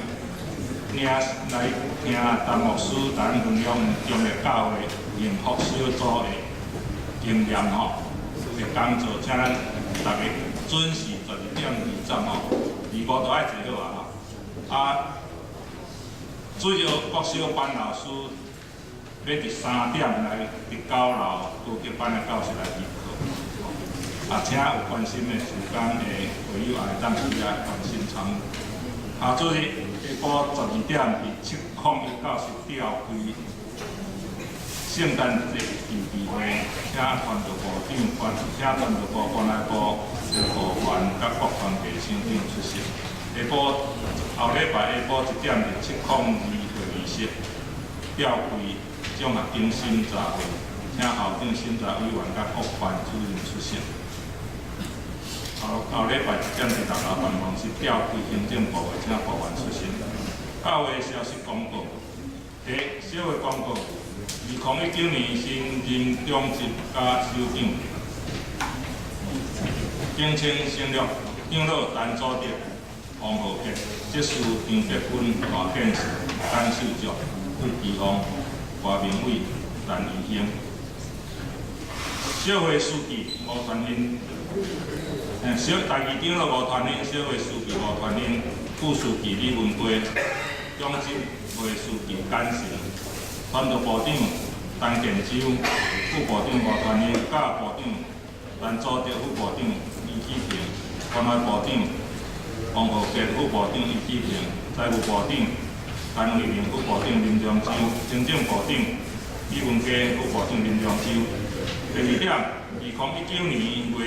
聽來聽陳牧師咱分享中壢教會幸福小組的經驗吼的講座，請咱逐家準時12點20吼，25就愛坐好啊吼。啊，主要國小班老師欲佇3點來佇9樓高級班的教室來備課。啊，請有關心的事工的會友也會當去遐關心參與。啊，主日下晡12點佇701教室召開聖誕節預備會，請傳道部長關，請傳道部關愛部的部員佮各團體首長出席。下晡後禮拜下晡1點佇702會議室召開獎學金審查會，請校長審查委員佮各班主任出席。後後禮拜1點佇6樓辦公室召開行政部會，請部員出席。教會消息公告：第一，小的公告，2019年新任長執佮首長，敬請省略長老陳祖德、王浩傑、執事張德坤、大建士、陳秀竹、魏基峰、郭明偉、陳義興。小會書記吳傳興，小第二長老吳傳興，小會書記吳傳興，副書記李文圭，長執會書記簡成，傳道部長陳建州，副部長吳傳興，教育部長陳祖德，副部長李啟平，關懷部長王浩傑，副部長李啟平，財務部長陳慧明，副部長林長洲，行政部長李文基，副部長林長洲。第二點，2019年月曆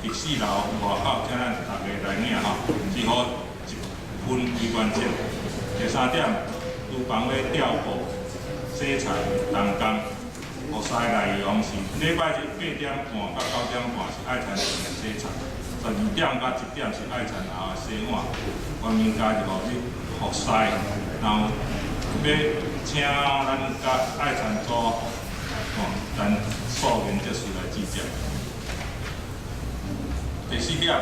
佇4樓外口，請咱逐家來領吼，一號一份會員證。第三點，廚房欲調布、洗菜、動工，服侍內容是禮拜日8點半到9點半是愛餐前的洗菜，12點到1點是愛餐後的洗碗。歡迎加入日服侍，然後欲請咱佮愛餐組吼，咱素顏執事來指正。第四點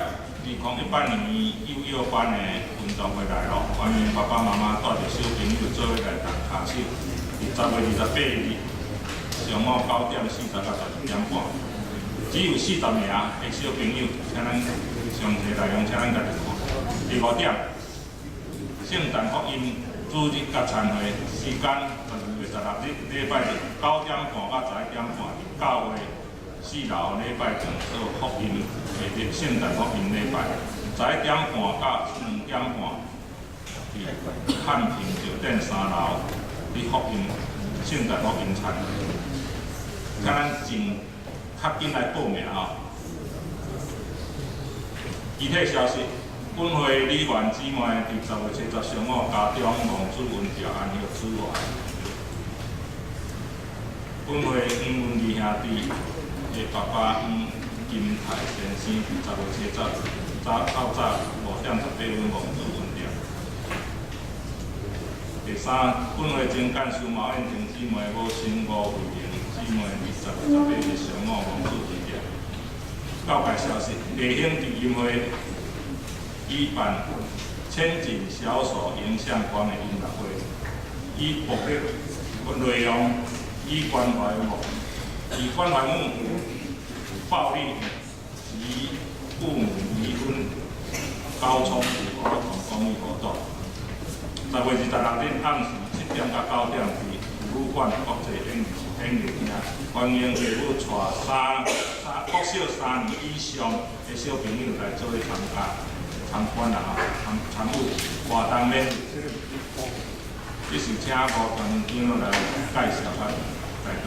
，2018年幼幼班的運動會來咯，歡迎爸爸媽媽帶著小朋友做伙來動跤手。佇10月28日上午9點40到12點半，只有40名的小朋友，請咱詳細內容請咱家己看。第五點，聖誕福音主日佮餐會時間12月26日禮拜日9點半到11點半，佇教會4樓禮拜堂做福音的聖誕福音禮拜。11點半到2點半，佇漢庭酒店3樓佇福音聖誕福音餐。請咱盡較緊來報名吼。其他消息，本會李元姊妹佇10月70上午家中望主恩召安息主懷。本會黃文義兄弟的爸爸黃金泰先生佇10月70早透早5點18分望主恩召。第三，本會曾幹事毛燕婷姊妹母親吳慧玲姊妹佇10月18日上午望主恩召。教界消息，麗興基金會舉辦千景小所影像館的音樂會，以暴力內容，以關懷母暴力及父母離婚高衝突兒童公益活動。10月26日暗時7點到9點，佇婦女館國際演藝廳，歡迎父母帶三國小3年以上的小朋友來做伙參加參觀啦吼，參參與活動免費。這是請吳傳長老來介紹甲代禱。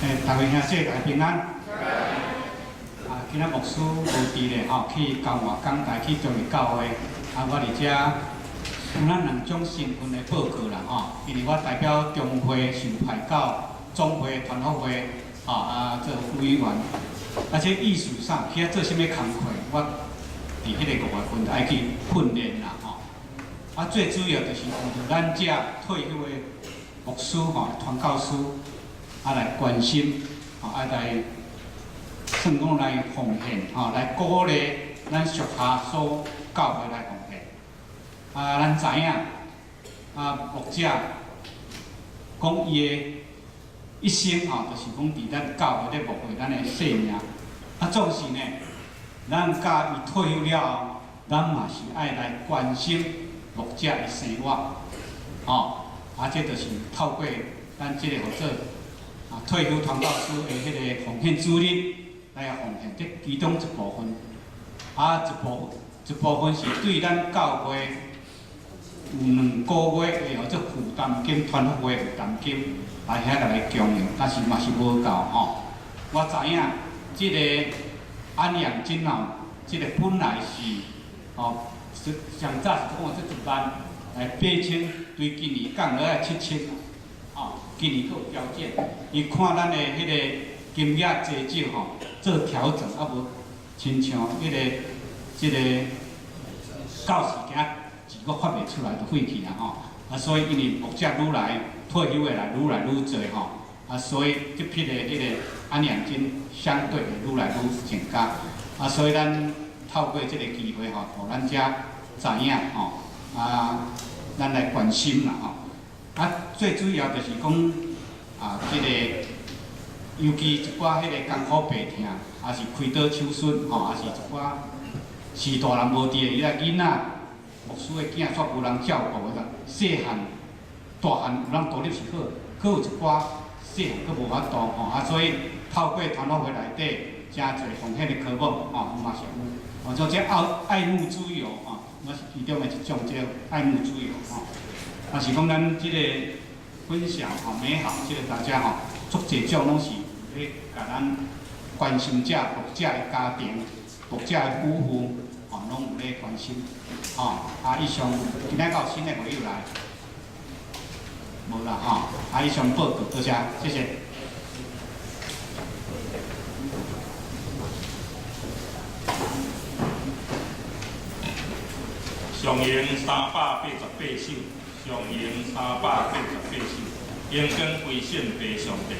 欸，大家兄弟，大家平安。啊，今仔牧師無佇咧吼，去交換講台去中日教會。啊，我佇遮有咱兩種身份的報告啦吼，因為我代表中會受派到總會團輔會，吼啊做副委員。啊，這意思上去遐做啥物工課，我佇彼个5月份愛去訓練啦吼。啊，最主要就是為著咱遮退休的牧師吼、傳教師。啊，來關心，吼，啊來算講來奉獻，吼，來鼓勵咱屬下所教會來奉獻。啊，咱知影，啊，牧者講伊的一生吼，就是講佇咱教會咧牧會咱的生命。啊，總是呢，咱佮伊退休了後，咱嘛是愛來關心牧者的生活，吼，啊，這就是透過咱這個號做。啊，退休傳教士的彼個奉獻主日來奉獻，這其中一部分，啊，一部分是對咱教會有2個月的號做負擔金，團輔會負擔金來遐個來供應，但是嘛是無夠吼。我知影這個安養金吼，這個本來是吼，上早是講這1萬來8000，對今年降落來7000。吼，今年閣有調整，伊看咱的彼個金額濟少吼，做調整，啊無親像彼個這個到時驚錢閣發袂出來就廢去啊吼，啊所以因為牧者愈來退休的來愈來愈濟吼，啊所以這筆的彼個安養金相對會愈來愈增加，啊所以咱透過這個機會吼，予咱遮知影吼，啊咱來關心啦吼。啊，最主要就是講啊，這個尤其一寡彼個艱苦病痛，抑是開刀手術吼，抑是一寡是大人無佇的，伊個囡仔牧師的囝煞無人照顧的，細漢大漢有人獨立是好，閣有一寡細漢閣無法度吼，啊，所以透過團輔會內底誠濟奉獻的科目吼，嘛是有，哦，像這愛愛慕之友吼，嘛是其中的一種，這愛慕之友吼。啊，是講咱這個分享吼美好，這個大家吼，足濟種攏是咧共咱關心者、牧者的家庭、牧者的夫婦，吼，攏有咧關心，吼。啊，以上今仔有新的朋友來，無啦吼。啊，以上報告多謝，謝謝。上榮388首。上榮388首，榮光歸聖父上帝。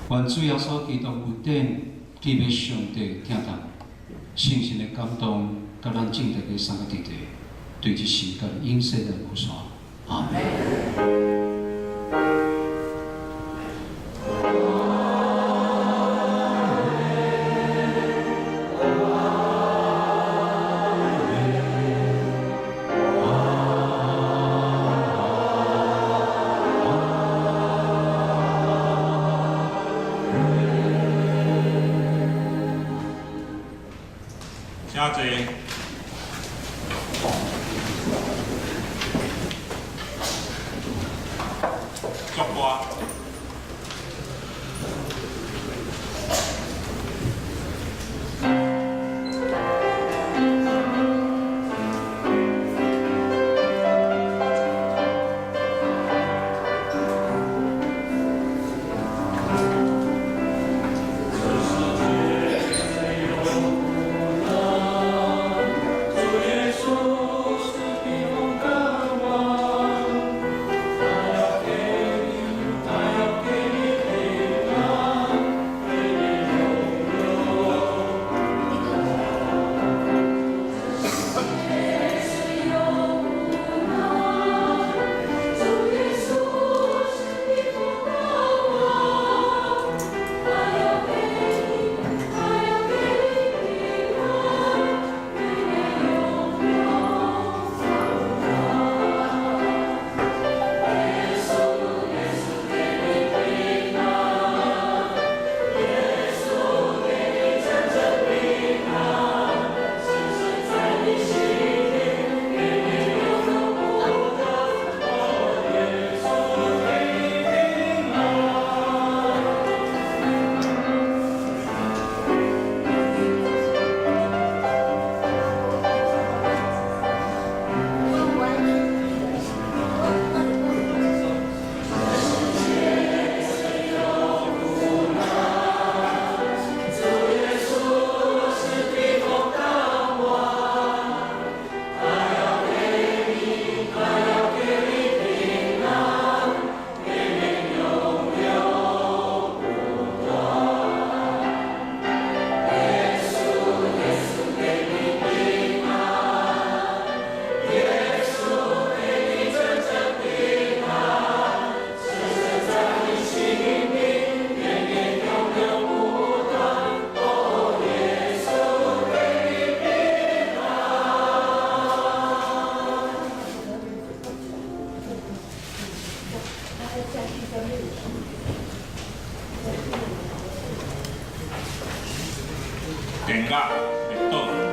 願主耶穌基督恩典，基督上帝疼痛，聖神的感動，佮咱眾大家三個弟弟，對這時間永世來無散。阿們。請坐。祝歌。電樂、滅倒。